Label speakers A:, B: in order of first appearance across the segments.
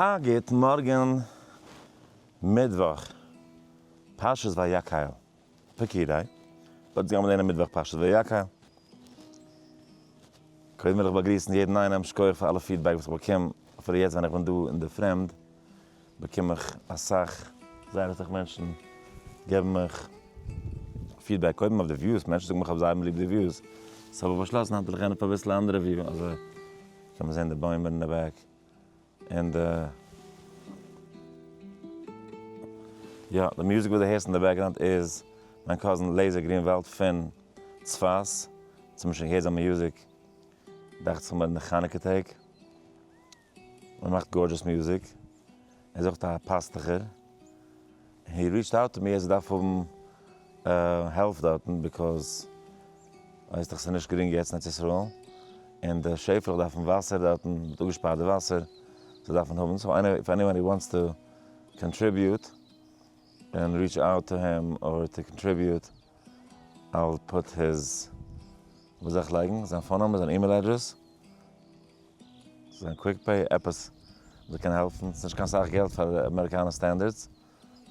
A: א גוט מארגן מיטוואך פרשת ויקהל פקודי, but גיימער לערנען מיטוואך פרשת ויקהל. קודם וויל איך באגריסן יעדן איינעם, שכוח פאר אלע feedback וואס איך באקום, אפילו יעצט ווען איך בין דא אין די פרעמד באקום איך אסאך, זייער אסאך מענטשן געבן מיך feedback, קודם אויף די views, מענטשן זאגן מיך איך האב זייער ליב די views, so האב איך באשלאסן היינט וויל איך ענדיגן אביסל א אנדערע view, אזוי קען מען זען די בוימער אין די back. און די יא די music וואס די הערסט אין די background איז מיין cousin לעיזער גרינוואלד פון צפת, צו שוין געהערט זיין music דאכט זיך מיר אין די חנוכה טעג, ער מאכט gorgeous music, ער איז אויך א פאסטעכער. he reached out to me אז ער דארף האבן העלפ דארטן because ווייסט דאך ס'איז נישט גרינג יעצט אין ארץ ישראל און די שעפעלעך דארפן וואסער דארטן, מ'האט אפגעשפארט די וואסער, זיי דארפן האבן, so איינער if anybody wants to contribute and reach out to him or to contribute I'll put his וואס זאל איך לייגן? זיין phone number? זיין email address? זיין Quick Pay? עפעס וואס קען העלפן? ס'נישט קיין סאך געלט פאר אמעריקאנער standards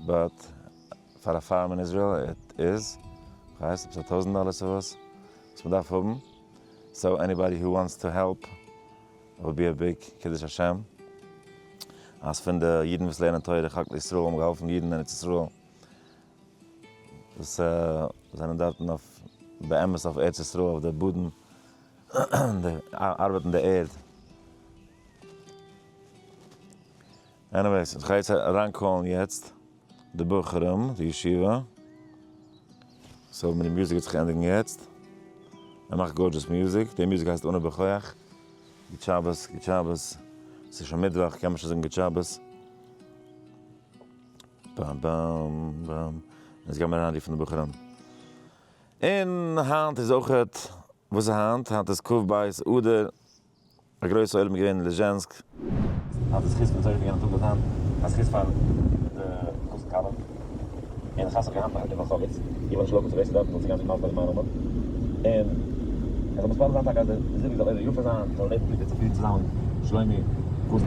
A: but פאר א farm אין איזריעל it איז, כ'ווייס, עפעס א טויזענט דאלער צו וואס, וואס מ'דארף האבן, so anybody who wants to help would be a big קידוש השם, אז פון די אידן וואס לערנען תורה חק לישראל האבן געהאלפן אידן אין ארץ ישראל וואס זענען דארטן אויף באמת אויף ארץ ישראל אויף די באדן ארבעטן די ערד. anyways, איך גיי יעצט אריין call ן יעצט די בחורים, די ישיבה. so מיט די music גייט זיך ענדיגן יעצט. ער מאכט gorgeous music, די music הייסט אנא בכח. גוט שבת, גוט שבת. ס'איז שוין מיטוואך, קען מען שוין זאגן גוט שבת. באם באם באם. יעצט גיימער אריינרופן די בחורים. און היינט איז אויכעט, וואס איז היינט? היינט איז כ"ב אדר. א גרויסע עולם איז געווען אין ליזשענסק.
B: אז די זכות פון זוכה געווען א טאג ביז היינט, א זכות פאר די חתן כלה, און חתונה געהאט ביי די חבץ, איך בין נישט local צו ווער ס'דארף, זאל צו גיין זאגן אלס ביי מיין נאמען, און ער זאל מתפלל זיין טאקע אז די זיווג זאל עולה יפה זיין, זאל לעבן גליקליך צופרידן צוזאמען שלומי חתן.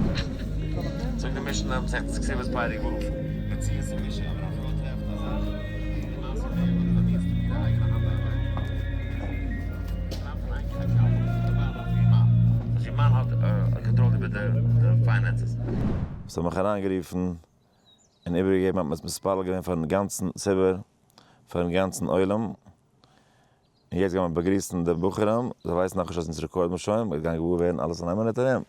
A: זאגט די משנה, מסכת כתובות פרק ו'. מציאות איז נישט אבער א פרוי טרעפט א זאך די מעשה ווערט אדער פארדינסט מיט אירע אייגענע האנט ארבייט. פלאן פון איין קען קיין די ווייב אויף איר מאן. אז איר מאן האט קאנטראל איבער די finances. זיי האבן מיך אריינגערופן און איבערגעגעבן אז מען האט מתפלל געווען פארן גאנצן ציבור, פארן גאנצן עולם, און יעצט גייט מען באגריסן די בחורים, זיי ווייסן נאכנישט אז אונז record מיר שוין, מ'גייט גיין געוואר ווערן אלעס אין איין מינוט ארום.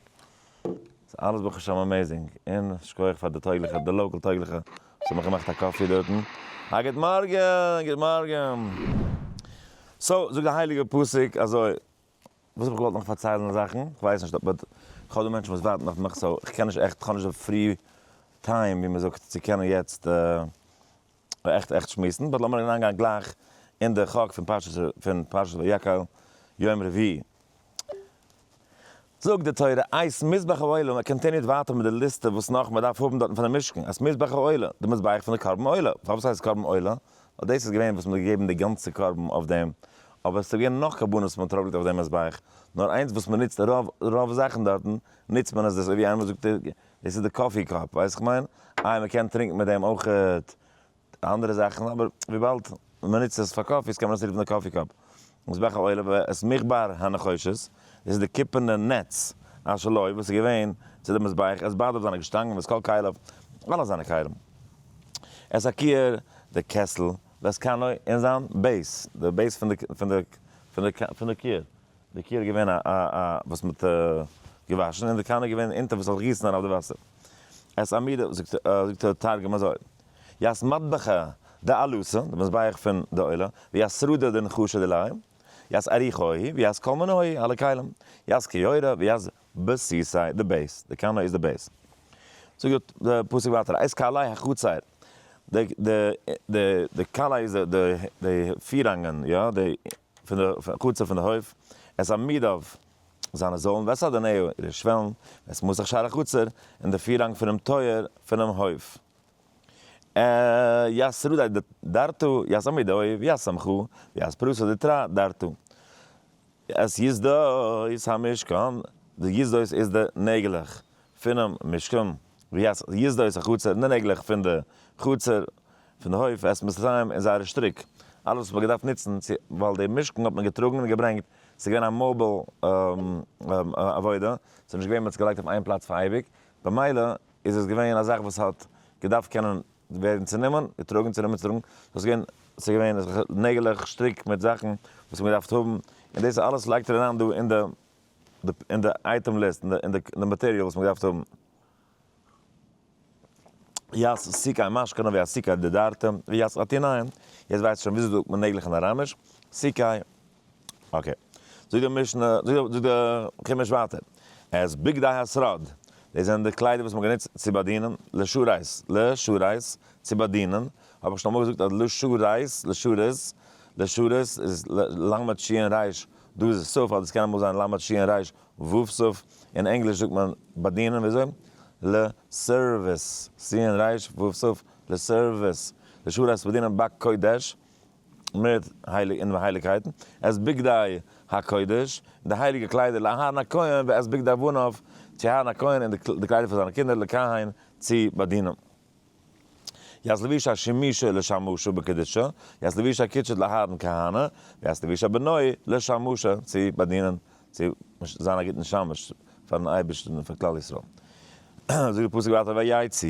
A: ס'איז אלעס ברוך השם amazing, און שכוח פאר די טויגליכע, די local טויגליכע וואס האבן מיך געמאכט א coffee דארטן. א גוט מארגן! גוט מארגן! so, זאגט די הייליגע פסוק אזוי, וואס האב איך געוואלט נאך פארציילן זאכן? כ'ווייס נישט, but כ'האב דא מענטשן וואס ווארטן אויף מיך, so כ'קען נישט עכט, כ'האב נישט די free time ווי מ'זאגט צו קענען יעצט עכט עכט שמועסן, but לאמיר אריינגיין גלייך אין די חק פון פרשת פון פרשת ויקהל יום רביעי. זאגט די תורה, את מזבח העולה, ער continue ט ווייטער מיט די ליסטע וואס נאך מען דארף האבן דארטן פאר די משכן, את מזבח העולה, די מזבח פון די קרבן עולה, פארוואס הייסט עס קרבן עולה? ווייל דאס איז געווען וואס מען האט געגעבן די גאנצע קרבן אויף דעם, אבער עס איז געווען נאך קרבנות וואס מען האט ארויפגעלייגט אויף דעם מזבח, נאר איינס וואס מען נוצט רוב רוב זאכן דארטן נוצט מען עס דאס אזוי ווי איינער זאגט דאס איז די coffee cup, ווייסט איך מיין? איי מען קען טרינקן מיט דעם אויכעט אנדערע זאכן, אבער וויבאלד מען נוצט עס פאר coffees קען מען עס רופן די coffee cup. מזבח העולה ואת מכבר הנחושת, דאס איז די קופערנע נעץ, אשר לו, וואס איז געווען צו די מזבח, את בדיו זיינע געשטאנגען ואת כל כליו, אלע זיינע כלים. את הכיור, די קעסל, ואת כנו, און זיין base, די base פון די פון די פון די פון די כיור. די כיור איז געווען א א וואס מען האט געוואשן, און די קאנע איז געווען אונטער וואס זאל גיסן ארויף די וואסער. את עמודיו, זאגט זאגט דער תרגום אזוי, ית מדבחא דעלתא, די מזבח פון די עולה, וית סרדא דנחשא דיליה, ית אריחוהי, וית כל מנוהי, אלע כלים, ית כיורא, וית בסיסיה, די base, די קאנע איז די base. זאגט די פסוק ווייטער, את קלעי החצר, די די די די קלעי איז די די פיראנגען, יא, די פון די חצר פון די הויף, את עמודיו, זיינע זוילן, ואת אדניה, אירע שוועלן, ואת מסך שער החצר, און די פירהאנג פונעם טויער פונעם הויף. ית שרדי דרתא, ית עמודי, וית סמכא, וית פרסי דתרע דרתא. את יתדות המשכן, די יתדות איז די נעגלעך פונעם משכן. וית יתדות החצר, און די נעגלעך פון די חצר, פון די הויף, ואת מסריהם, און זייערע שטריק, אלעס וואס מען האט געדארפט נוצן צו, ווייל די משכן האט מען געטראגן און געברענגט, ס'איז געווען א mobile עבודה, ס'איז נישט געווען מען האט עס געלייגט אויף איין פלאץ פאר אייביג, במילא איז עס געווען א זאך וואס האט געדארפט קענען ווערן צענומען, געטראגן, צענומען, צעטראגן, ס'איז געווען, ס'איז געווען נעגעלעך, שטריק מיט זאכן וואס מ'האט געדארפט האבן, און דאס אלעס לייגט ער אריין דא אין די אין די item list, אין די material וואס מ'האט געדארפט האבן. ית סיכי משכנא וית סיכי דדרתא וית עתיניים, יעצט ווייסט שוין וויאזוי זאגט מען נעגלעך אין אראמיש, סיכי, okay. זאגט די משנה, זאגט די חומש ווייטער, את בגדי השרד, דאס זענען די קליידער וואס מ'האט גענוצט צו באדינען, לשרת, לשרת, צו באדינען, האב איך שוין אמאל געזאגט אז לשרת, לשרת, לשרת איז למד שין ריש, דא איז עס סוף, אדער עס קען אמאל זיין למד שין ריש ו' סוף, אין ענגליש זאגט מען באדינען וויאזוי? ל service, שין ריש ו' סוף, ל service, לשרת באדינען בקודש, מיט הייליג אין הייליגקייטן, את בגדי הקודש, די הייליגע קליידער לאהרן הכהן ואת בגדי בניו, צו אהרן הכהן און די קליידער פון זיינע קינדער לכהן צו באדינען. ית לבושי שימושא לשמשא בקדושה, ית לבושי קודשא דאהרן כהנא, וית לבושי בנוי לשמשא צו באדינען, צו זיין א גוטן שמש פארן אייבערשטן און פאר כלל ישראל. זאגט די פסוק ווייטער ויצאו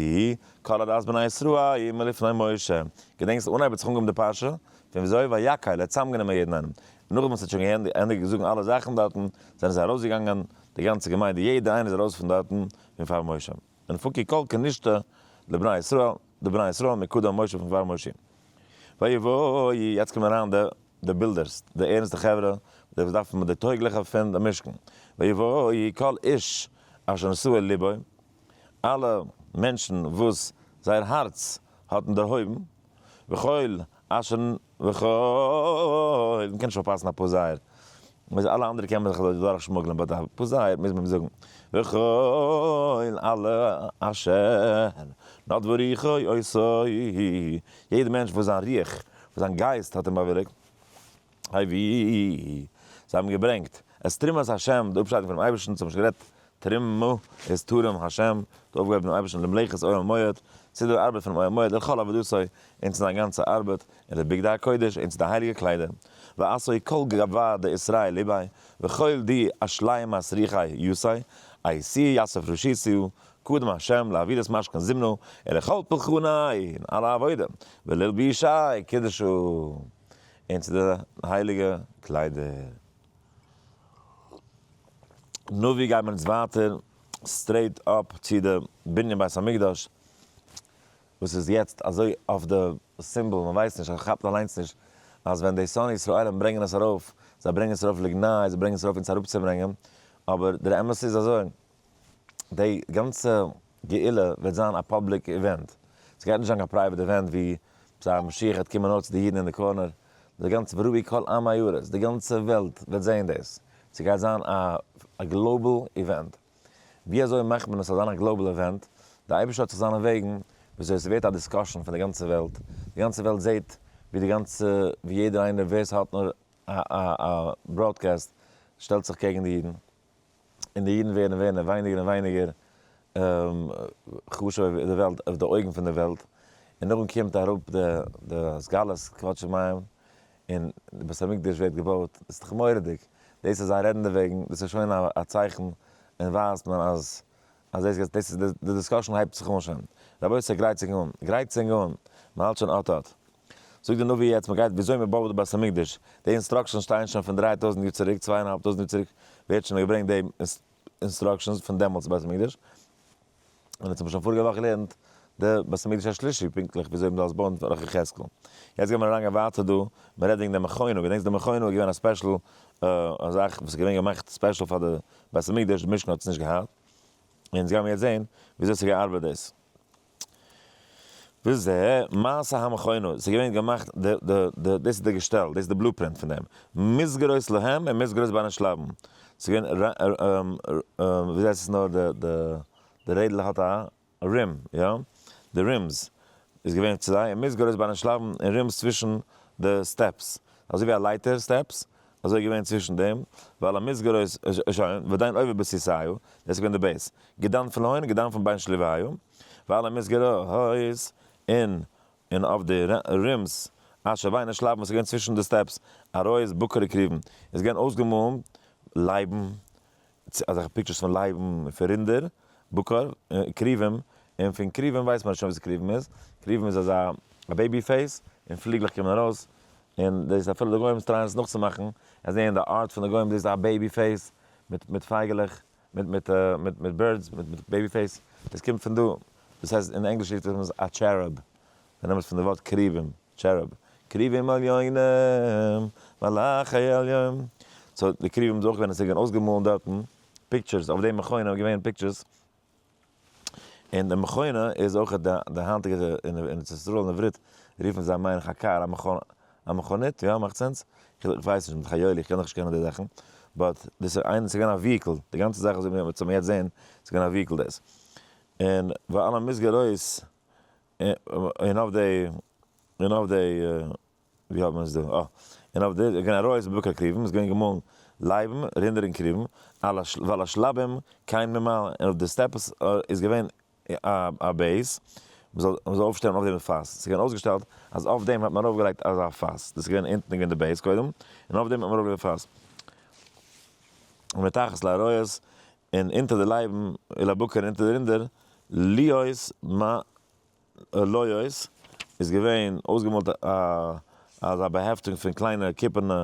A: כל עדת בני ישראל מלפני משה, געדענקסט אנהייב האט זיך אנגעהויבן די פרשה פון וויאזוי ויקהל ער האט צוזאמגענומען יעדן איינעם, נאכדעם וואס ער האט שוין געענדיגט זאגן אלע זאכן דארטן, זענען זיי ארויסגעגאנגען, די גאנצע געמיינדע יעדער איינער איז ארויס פון דארטן פון פאר משה. ונפקו כל כנישתא לבני ישראל, די בני ישראל מקדם משה פון פאר משה. ויבואו, יעצט קומען אריין די די builders, די ערנסטע חברה, די וואס דארפן די טויגליכע פון די משכן. ויבואו כל איש אשר נשאו לבו, אלע מענטשן וואס זייער הארץ האט אים דערהויבן, וכל אשר וכל, מ'קען נישט פארפאסן א פאר זייער, וואס אלע אנדערע קען מען זיך אזוי דורך שמוגלען, but א פאר זייער מוז מען זאגן, וכל אלע אשר נדבה רוחו אותו, יעדער מענטש וואס זיין רוח, וואס זיין גייסט האט אים באוויליגט, הביאו, זיי האבן געברענגט, את תרומת השם, די אפשיידונג פונעם אייבערשטן, צו האבן שוין גערעדט, תרומה איז תרם השם, די אויפגעהויבן דעם אייבערשטן למלאכת אוהל מועד, צו דער ארבעט פונעם אוהל מועד, לכל עבודתו, און צו זיין גאנצע ארבעט, און לבגדי הקודש, און צו די הייליגע קליידער, ואתו כל גבר דישראל ליביה, וכל די אשלימת רוחיה יתיה, אייתי יסף רשותיה, קדם השם לעבודת משכן זמנה, ולכל פולחניה, און אלע עבודה, וללבושי קדשא. און צו די הייליגע קליידער. נו ווי גייט מען אונז ווייטער? straight up צו די בנין בית המקדש וואס איז יעצט אזוי אויף די symbol, מען ווייסט נישט, כאפט אליינס נישט אז ווען די שונאי ישראלים ברענגען עס ארויף, זיי ברענגען עס ארויף לגנאי, זיי ברענגען עס ארויף אונז אראפצוברענגען, אבער דער אמת איז אזוי, די גאנצע גאולה וועט זיין א public event, ס'גייט נישט זיין קיין private event ווי זיי משיח וועט קומען נאר צו די אידן אין די corner, די גאנצע וראו כל עמי הארץ, די גאנצע וועלט וועט זעהן דאס, ס'גייט זיין א global event, ווי אזוי מאכט מען עס זאל זיין א global event, די אייבערשטער האט זיך זיינע וועגן וויאזוי עס ווערט א discussion פון די גאנצע וועלט, די גאנצע וועלט זעהט ווי די גאנצע ווי יעדער איינער ווער ס'האט נאר א broadcast שטעלט זיך קעגן די אידן. און די אידן ווערן ווערן ווייניגער און ווייניגער חשוב אויף די וועלט, אויף די אויגן פון די וועלט, און נאכדעם קומט אראפ די די התגלות כבוד שמים, און די בית המקדש ווערט געבויט, עס איז דאך מורא'דיג, דאס אז זיי רעדן דערוועגן, דאס איז שוין א צייכן און ווייזט מען אז אז דאס גייט, דאס איז די discussion הייבט זיך אן שוין, רבותי גרייט זיך אן, גרייט זיך אן, מען האלט שוין אט אט. זאגט דער נביא יעצט מען גייט וויאזוי מען בויט די בית המקדש, די instructions שטייען שוין פון 3000 יאר צוריק, צוויי און א האלב טויזנט יאר צוריק ווערט שוין געברענגט די instructions פון דעמאלטס בית המקדש, און אונז האבן שוין פאריגע וואך געלערנט די בית המקדש השלישי פונקטליך וויאזוי מען זאל עס בויען דורך יחזקאל. יעצט גיימיר אריינגיין ווייטער דא, מען רעדט וועגן די מכונה, געדענקסט די מכונה איז געווען א special זאך וואס איז געווען געמאכט special פאר די בית המקדש, די משכן האט עס נישט געהאט, און אונז גיימיר יעצט זען וויאזוי ס'איז געארבעט דאס. וזה מעשה המכונה, ס'איז געווען געמאכט די די די דאס איז די געשטעל, דאס איז די blueprint פון דעם, מסגרות להם און מסגרות בין השלבים, ס'איז געווען ווי הייסט עס נאר די די די רעדל האט א rim, יא? די rims איז געווען צו זיי, און מסגרות בין השלבים און rims צווישן די steps, אזוי ווי א לייטער steps. אזוי געווען צווישן דעם, ועל המסגרות, שוין, ודיין עובר בסיסאיו, דאס איז געווען די base, גדן פון להון, גדן פון בין שליוויו, ועל המסגרות, און און אויף די rims, אשר בין השלבים וואס איז געווען צווישן די steps, אריות בקר וכרובים, איז געווען אויסגעמאלן לייבן, אזעלכע pictures פון לייבן, פון רינדער, בקר, כרובים, און פון כרובים ווייסט מען שוין וואס כרובים איז, כרובים איז אזא baby face, און פליגלעך קומען ארויס, און דאס אפילו די גוים try ען עס נאכצומאכן, זיי זעען די art פון די גוים, דאס איז א baby face, מיט פייגעלעך, מיט מיט birds, מיט baby face, דאס קומט פון דא, דאס הייסט אין ענגליש רופט מען עס א cherub, זיי נעמען עס פון די ווארט כרובים, cherub, כרובים עליונים, מלאכי עליון, so די כרובים איז אויך געווען, עס איז געווען אויסגעמאלן דארטן pictures, אויף די מכונה איז געווען pictures, און די מכונה איז אויך די היינטיגע אין ארץ ישראל אין עברית רופן זיי מיין איך א car א מכונית, יא מאכט sense? איך ווייס נישט מיט חיולי איך קען נאך נישט קענען די זאכן, but דאס איז איינס ס'איז געווען א vehicle, די גאנצע זאך אזוי ווי מיר יעצט זעהן ס'איז געווען א vehicle דאס, און ועל המסגרות און אויף די און אויף די ווי האט מען עס דא? אה, און אויף די איז געווען אריות בקר כרובים, איז געווען געמאלן לייבן, רינדער און כרובים, ועל השלבים כן ממעל, און אויף די steps איז געווען א base, מען זאל אויפשטעלן אויף דעם פאס, ס'איז געווען אויסגעשטעלט אז אויף דעם האט מען ארויפגעלייגט אזא פאס, דאס איז געווען אונטן איז געווען די base קודם, און אויף דעם האט מען ארויפגעלייגט די פאס. ומתחת לאריות, און אונטער די לייבן, ולבקר און אונטער די רינדער, להיות מה לויות איז געווען אויסגעמאלט אזא באהעפטונג פון קליינע קופערנע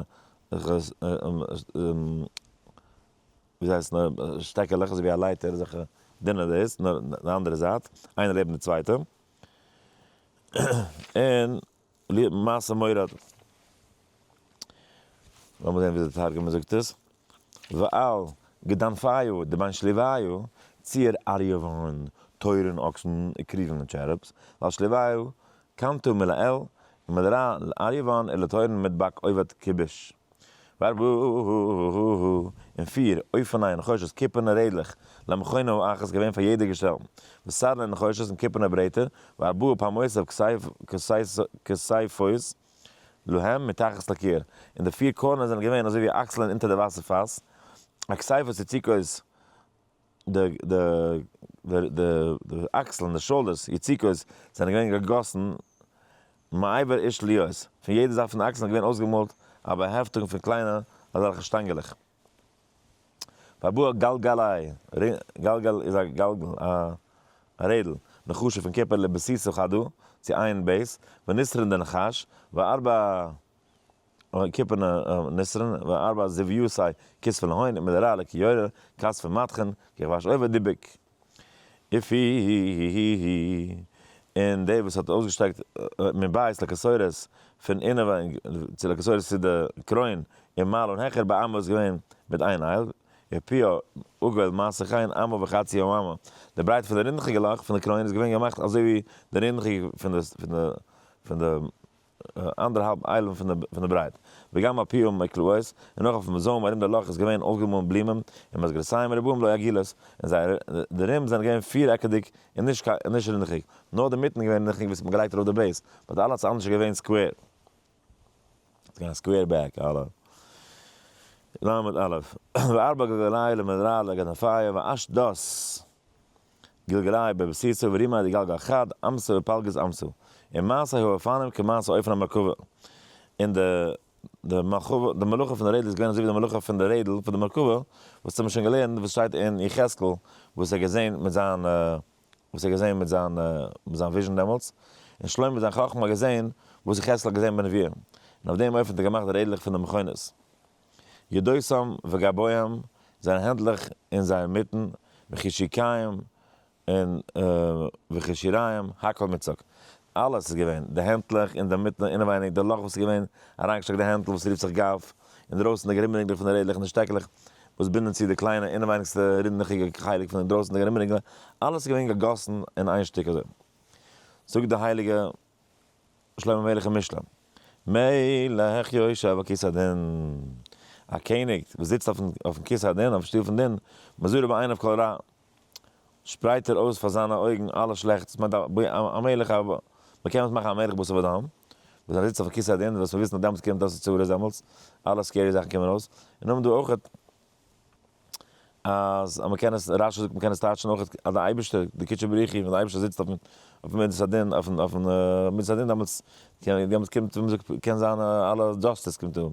A: ווי הייסט שטעקעלעך אזוי ווי א לייטער אזעלכע דינע דאס נאר די אנדערע זייט איינע לעבן די צווייטע און מעשה מורד. לאמיר זען ווי די תרגום זאגט עס. ועל גדנפיו דבין שליביו ציור אריה והון, תורין אקסן וכרובים און cherubs, ועל שליביו קנתא מלעיל ומלרע לאריה והון ולתורין מדבק עובד כיבוש. וארבעה און פיר אופני נחושת קופערנע רעדלעך למכונה האחת געווען פאר יעדע געשטעל, וסרני נחושת און קופערנע ברעטער, וארבעה פעמותיו כסייפות להם מתחת לכיור, און די פיר corners זענען געווען אזוי ווי אקסלען אונטער די וואסער פאס, הכסייפות יציקות די אקסלען, די shoulders, יציקות, זענען געווען געגאסן מעבר איש להיות, פון יעדע זייט פון די אקסלען איז געווען אויסגעמאלט א באהעפטונג פון קליינע אזעלכע שטענגעלעך. וארבעה גלגלי, גלגל איז א גלגל, א רעדל, נחשה פון קופער לבסיסא חדא, צו איין base, ונסרין דנחש, וארבע קופערנע נסרין, וארבע זויתי כתפין להון, ומלרע לכיורה, כספין מתכין, ככבש עובד דיבוק. ופי און דער וואס האט אויסגעשטרעקט מבית לכסורת פון אינעווייניג צו לכסורת צו די קרוין און מעלה און העכער באמה איז געווען מיט איין אייל, ופיה עגול מעשה חן אמה וחצי האמה, די ברייט פון די רינדעכיגע לאך פון די קרוין איז געווען געמאכט אזוי ווי די רינדעכיגע פון די אנדערהאלב איילן פון די ברייט, וגם על פיה מקלעות, און אויך אויפן זוים ארום די לאך איז געווען אויסגעמאלן בלומען, ומסגרתים מרובעים לא עגולות, און זייער די rim זענען געווען פיר-עקעדיג און נישט נישט רינדעכיג, נאר די מיטן איז געווען רינדעכיג וואס האט מען געלייגט ארויף די base, but אלעס אנדערש איז געווען square. ס'איז געווען א square back אלע. למד א', וארבע גלגלי למדרע לגנפיה ואשדות. גלגלי בבסיסו ורימי דגלגל חד אמתא ופלגות אמתא, און מעשה האופנים כמעשה אופן המרכבה, און די די די מלאכה פון די רעדל איז געווען אזוי ווי די מלאכה פון די רעדל פון די מרכבה, וואס האט מען שוין געלערנט וואס שטייט אין יחזקאל וואס ער האט געזען מיט זיין וואס ער האט געזען מיט זיין מיט זיין vision דעמאלטס, און שלמה מיט זיין חכמה האט געזען וואס יחזקאל האט געזען בנביאה, און אויף דעם אופן האט ער געמאכט די רעדלעך פון די מכונות. ידותם וגבוהם, זייערע הענטלעך און זייער מיטן, וחישוקיהם און וכשיריהם, הכל מוצק. אלעס איז געווען, די הענטלעך און די מיטן אינעווייניג, די לאך וואס איז געווען אריינגעשטעקט די הענטל וואס רופט זיך גב, אינדרויסן די גערומרינגלעך פון די רעדלעך און די שטעקעלעך וואס בינדן צו די קליינע אינעווייניגסטע רינדעכיגע חלק פון די דרויסנדיגע ארומרינגלעך, אלעס איז געווען געגאסן אין איין שטיק אזוי. זאגט די הייליגע. שלמה מלך אין משלי. מלך יושב על כסא הדין, א קעניג וואס זיצט אויפן כסא הדין, אויפן שטול פון דין, מזרה בעיניו כל רע, שפרייט ער אויס פאר זיינע אויגן אלע שלעכטס, מיינט א מלך, מען קען אויס מאכן א מלך בשר ודם. וואס ער זיצט אויף כסא הדין, וואס מיר וויסן אז דעמאלטס קומט דאס איז צרות דעמאלטס, אלע scary זאכן קומען ארויס, און נאכדעם דא אויך אז אז מ'קען עס, רשי זאגט מ'קען עס טייטשן אויך אז די אייבערשטער, די קודשא בריך הוא, ווען די אייבערשטער זיצט אויפן אויפן מידת הדין, אויפן אויפן מידת הדין דעמאלטס דעמאלטס קומט ווי מ'זאגט קען זיין אלע justice קומט אן.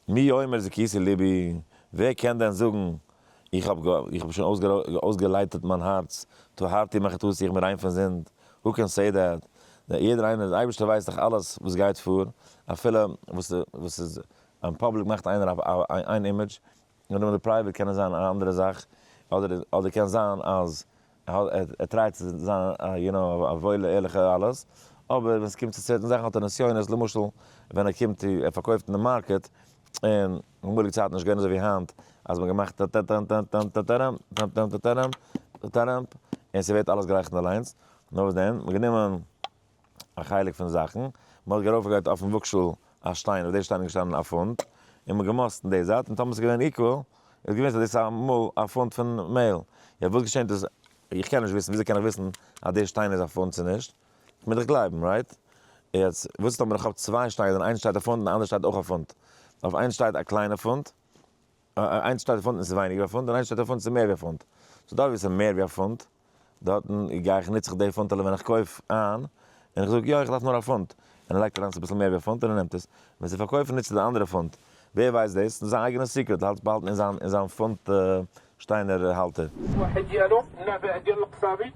A: מי יאמר זכיתי לבי, ווער קען דען זאגן איך האב איך האב שוין אויסגעלייטערט מיין הארץ, טהרתי מחטאתי איך בין ריין פון זינד, who can say that? יעדער איינער, דער אייבערשטער ווייסט דאך אלעס וואס גייט פאר, אפילו וואס וואס איז אין public מאכט איינער איין image, און אין די private קען עס זיין א אנדערע זאך, אדער אדער קען זיין אז ער try ט צו זיין א you know א וואוילע ערליכע אלעס, אבער ווען עס קומט צו certain זאכן האט ער נסיונות, למשל ווען ער קומט צו ער פארקויפט אין די market, און אמאליגע צייטן נישט געווען אזוי ווי היינט אז מען האט געמאכט טה-טה-טה-טה-טה-טה-טה-טה-טה-טה-טה-טה-טה-טה-טה-טה-טה-טה און ס'ווערט אלעס גלייך אליינס, נאר וואס דען, מ'האט גענומען א חלק פון זאכן, מ'האט ארויפגעלייגט אויפן וואגשאל א שטיין, אויף די שטיין איז געשטאנען א פונט, און מ'האט געמאסטן די זייט, און טאמער ס'איז געווען equal, איז געווען אז דאס איז אמאל א פונט פון מעהל. יא וואס געשענט איז, איך קען נישט וויסן, וויאזוי קען איך וויסן אז די שטיין איז א פונט צו נישט? איך מוז דאך גלייבן, right? יעצט, וואס איז טאמער איך האב צוויי שטיינער, און איינס שטייט א פונט און די אנדערע שטייט אויך א פונט? אויף איינס שטייט א קליינע פונט, איינס שטייט א פונט און ס'איז ווייניגער ווי א פונט, און איינס שטייט א פונט און ס'איז מער ווי א פונט. so דארט ווי ס'איז מער ווי א פונט, דארטן גיי איך נוץ איך די פונטעלע ווען איך קויף איין, און איך זאג יא איך דארף נאר א פונט, און ער לייגט אריין ס'אביסל מער ווי א פונט און ער נעמט עס, ווען זיי פארקויפן נוצט ער די אנדערע פונט, ווער ווייסט דאס? ס'איז זיין אייגענע secret, ער האלט עס באהאלטן אין זיין אין זיין פונט שטיינער האלטער.
C: واحد ديالو النافع ديال القصابي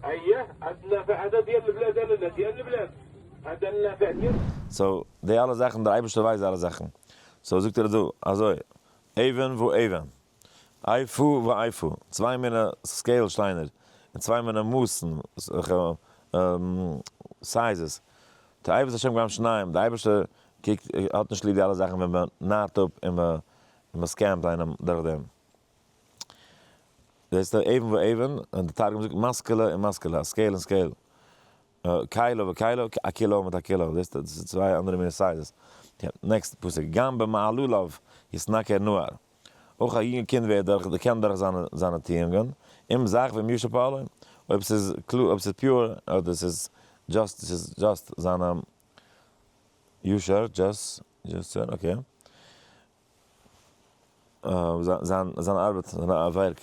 C: اييه هاد النافع هذا ديال البلاد لا ديال البلاد هذا النافع ديال
A: so די אלע זאכן דער אייבערשטער ווייסט די אלע זאכן, so זאגט ער דא אזוי, אבן ואבן. איפה ואיפה, צוויי מינע scale שטיינער, און צוויי מינע מאסן, sizes. תועבת השם גם שניהם, די אייבערשטער קוקט, האט נישט ליב די אלע זאכן ווען מען נארט אפ און מען scam ט איינעם דורך דעם. דאס איז אבן ואבן, און די תרגום זאגט מסקלא און מסקלא, א scale און scale. קילא וקילא, א קילא מיט א קילא, דאס איז צוויי אנדערע מינע sizes. next פסוק, גם במעלליו יתנכר נער. אויך א יונגע קינד ווערט דורך דערקענט דורך זיינע זיינע טוענגען, אם זך ואם ישר פעלו, אויב ס'איז קלאר, אויב ס'איז pure, אדער ס'איז just, ס'איז just זיינע ישר, just, ישר, okay, זיין זיין ארבעט, זיין ווערק.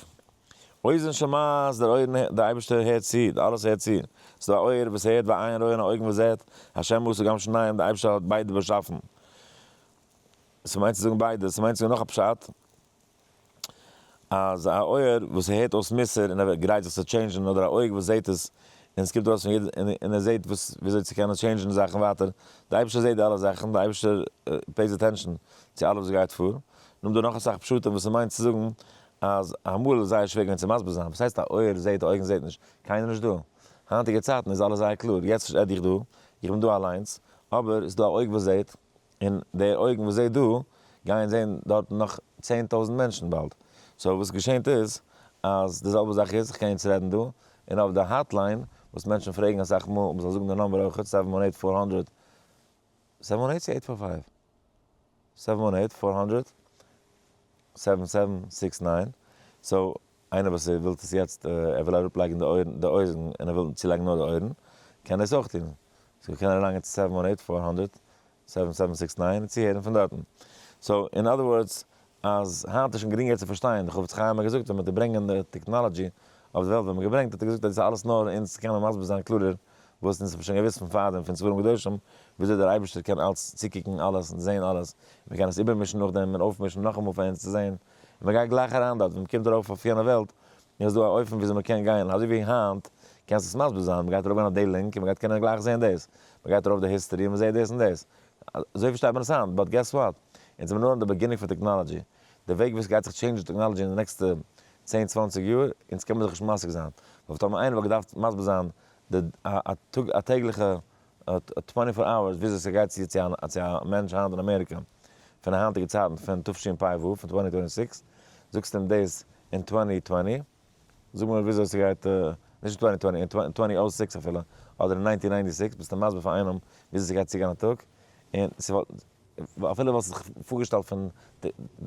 A: אוזן שומעת, דער אויער, דער אייבערשטער הערט צו, אלעס הערט צו, ס'איז דא א אויער וואס הערט, ועין רואה און א אויגן וואס זעט, השם עשה גם שניהם, דער אייבערשטער האט ביידע באשאפן. ס'מיינט צו זאגן ביידע, ס'מיינט צו זאגן נאך א פשט, אז א אויער וואס הערט אויס מוסר און ער גרייט זיך צו change ן, אדער א אויג וואס זעט עס און עס קומט ארויס פון יעדע, און ער זעט וואס וויאזוי צו קענען change ן זאכן ווייטער, די אייבערשטער זעט די אלע זאכן, די אייבערשטער pays attention צו אלעס וואס גייט פאר. נאכדעם דא נאך אסאך פשטים וואס ס'מיינט צו זאגן אז אמאל איז זייער שווער געווען צו מסביר זיין, וואס הייסט א אויער זעט, א אויגן זעט נישט, קיינער נישט דא. היינטיגע צייטן איז אלעס זייער קלאר, יעצט רעד איך דא, איך בין דא אליינס, אבער ס'איז דא א אויג וואס זעט, און די אויגן וואס זעט דא גייען זען דארטן נאך 10,000 מענטשן באלד. so וואס געשענט איז אז די זעלבע זאך איז, איך קען יעצט רעדן דא, און אויף די hotline וואס מענטשן פרעגן אסאך מאל, מ'זאל זאגן די number אויכעט, seven one eight four hundred, seven one eight צו eight four five? seven one eight four hundred seven seven six nine, so איינער וואס ווילט עס יעצט, ער וויל אראפלייגן די אויערן, די אויערן, און ער וויל צולייגן נאר די אויערן, קען דאס אויך טון. so קען ער אריינגיין צו seven one eight four hundred seven seven six nine און צוהערן פון דארטן. so in other words, אז היינט איז שוין גרינגער צו פארשטיין, די חפץ חיים האט געזאגט ווען מען האט געברענגען די technology אויף די וועלט ווען מען האט געברענגט האט ער געזאגט אז דאס איז אלעס נאר אונז צו קענען מסביר זיין קלארער וואס אונז האבן שוין געוואוסט פון פארדעם פון ספרים קדושים וויאזוי דער אייבערשטער קען אלץ צוקוקן אלעס און זען אלעס, מען קען עס איבערמישן נאכדעם און אויפמישן נאכאמאל פאר אונז צו זען, און מען גייט גלייך אריין דארט, ווען מען קומט ארויף אויף יענע וועלט איז דא א אופן וויאזוי מען קען גיין, אזוי ווי היינט קענסט עס מסביר זיין, מען גייט ארויף גיין אויף די link און מען גייט קענען גלייך זען דאס, מען גייט ארויף די history און מען זעט דאס און דאס, אזוי פארשטייט מען עס היינט, but guess what, אונז זעמיר נאר אין די beginning פון technology, די וועג ווי עס גייט זיך change ן technology אין די נעקסטע צען צוואנציג יאר, אונז קען מען זיך נישט משיג זיין, ווייל טאמער איינער וואלט געדארפט מסביר זיין די א טאג א טעגליכע twenty four hours וויאזוי ס'גייט צו צו א צו א מענטש היינט אין אמעריקע פון די היינטיגע צייטן פון תשפ"ו פון twenty twenty six זאגסטו אים דאס אין twenty twenty זאג מיר וויאזוי ס'גייט נישט אין twenty twenty אין twenty o six אפילו אדער אין nineteen ninety six ביסטו מסביר פאר איינעם וויאזוי ס'גייט צוגיין א טאג און ס'וואלט אפילו וואלסט זיך פארגעשטעלט פון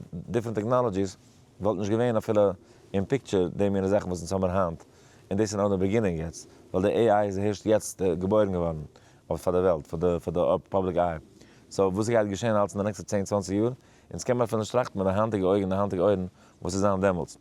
A: different technologies וואלט נישט געווען אפילו אין picture די מינע זאכן וואס אונז האמיר היינט, און דאס איז נאר די beginning יעצט, ווייל די AI איז הערשט יעצט געבוירן געווארן. אויף פאר די וועלט, פאר די פאר די public eye. So וואס ס'גייט געשען אלץ אין די נעקסטע 10 20 יאר, אונז קען מען אפילו נישט טראכטן מיט די היינטיגע אויגן און די היינטיגע אויערן וואס איז זיין דעמאלטס.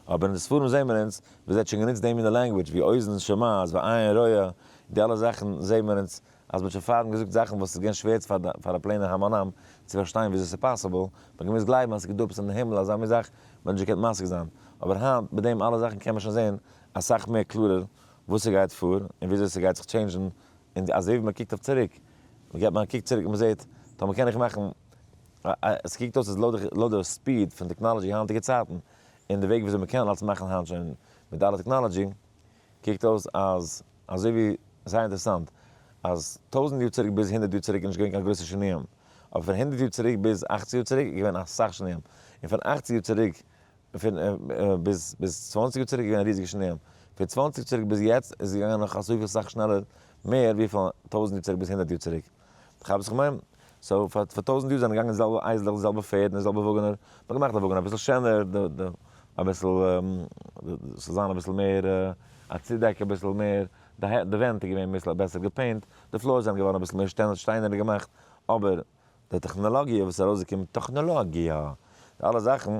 A: אבער אין די ספרים זעהן מיר אונז ווי זיי האט שוין גענוצט דעם אין די language ווי אוזן שומעת ועין רואה, די אלע זאכן זעהן מיר אונז אז מ'האט שוין פארדעם געזאגט זאכן וואס איז געווען שווער פאר א plain ער המון עם צו פארשטיין וויאזוי ס'איז possible, מ'האט געמוזט גלייבן אז ס'איז דא עפעס אין די הימל אזא מין זאך, מ'האט נישט געקענט משיג זיין. אבער היינט מיט דעם אלע זאכן קען מען שוין זעהן אסאך מער קלארער וואס ס'גייט פאר און וויאזוי ס'גייט זיך change ן, און אזוי ווי מ'קוקט אויף צוריק, מ'געבט מען א קוק צוריק און מ'זעהט, טאמער קען איך מאכן, עס קוקט אויס אז לויט די speed פון technology היינטיגע צייטן, און די וועג וויאזוי מ'קען אלס מאכן היינט שוין מיט אלע technology, קוקט אויס אז אזוי ווי, זייער אינטערעסאנט, אז 1000 יאר צוריק ביז 100 יאר צוריק איז נישט געווען קיין גרויסע שינויים, אבער פון 100 יאר צוריק ביז 80 יאר צוריק איז געווען אסאך שינויים, און פון 80 יאר צוריק פון ביז ביז 20 יאר צוריק איז געווען ריזיגע שינויים, פון 20 יאר צוריק ביז יעצט איז געגאנגען נאך אזויפיל סאך שנעלער מער ווי פון 1000 יאר צוריק ביז 100 יאר צוריק. כאפסט וואס איך מיין? So פאר 1000 יאר זענען געגאנגען די זעלבע אייזלעך, די זעלבע פערד און די זעלבע וואגענער, מ'האט געמאכט די וואגענער אביסל שענער, די די אביסל ס'זאל זיין אביסל מער א צודעק אביסל מער, די די ווענט איז געווען אביסל בעסער גע paint, די floors זענען געווארן אביסל מער שטיינער געמאכט, אבער די טעכנאלאגיע וואס איז ארויסגעקומען, טעכנאלאגיע! די אלע זאכן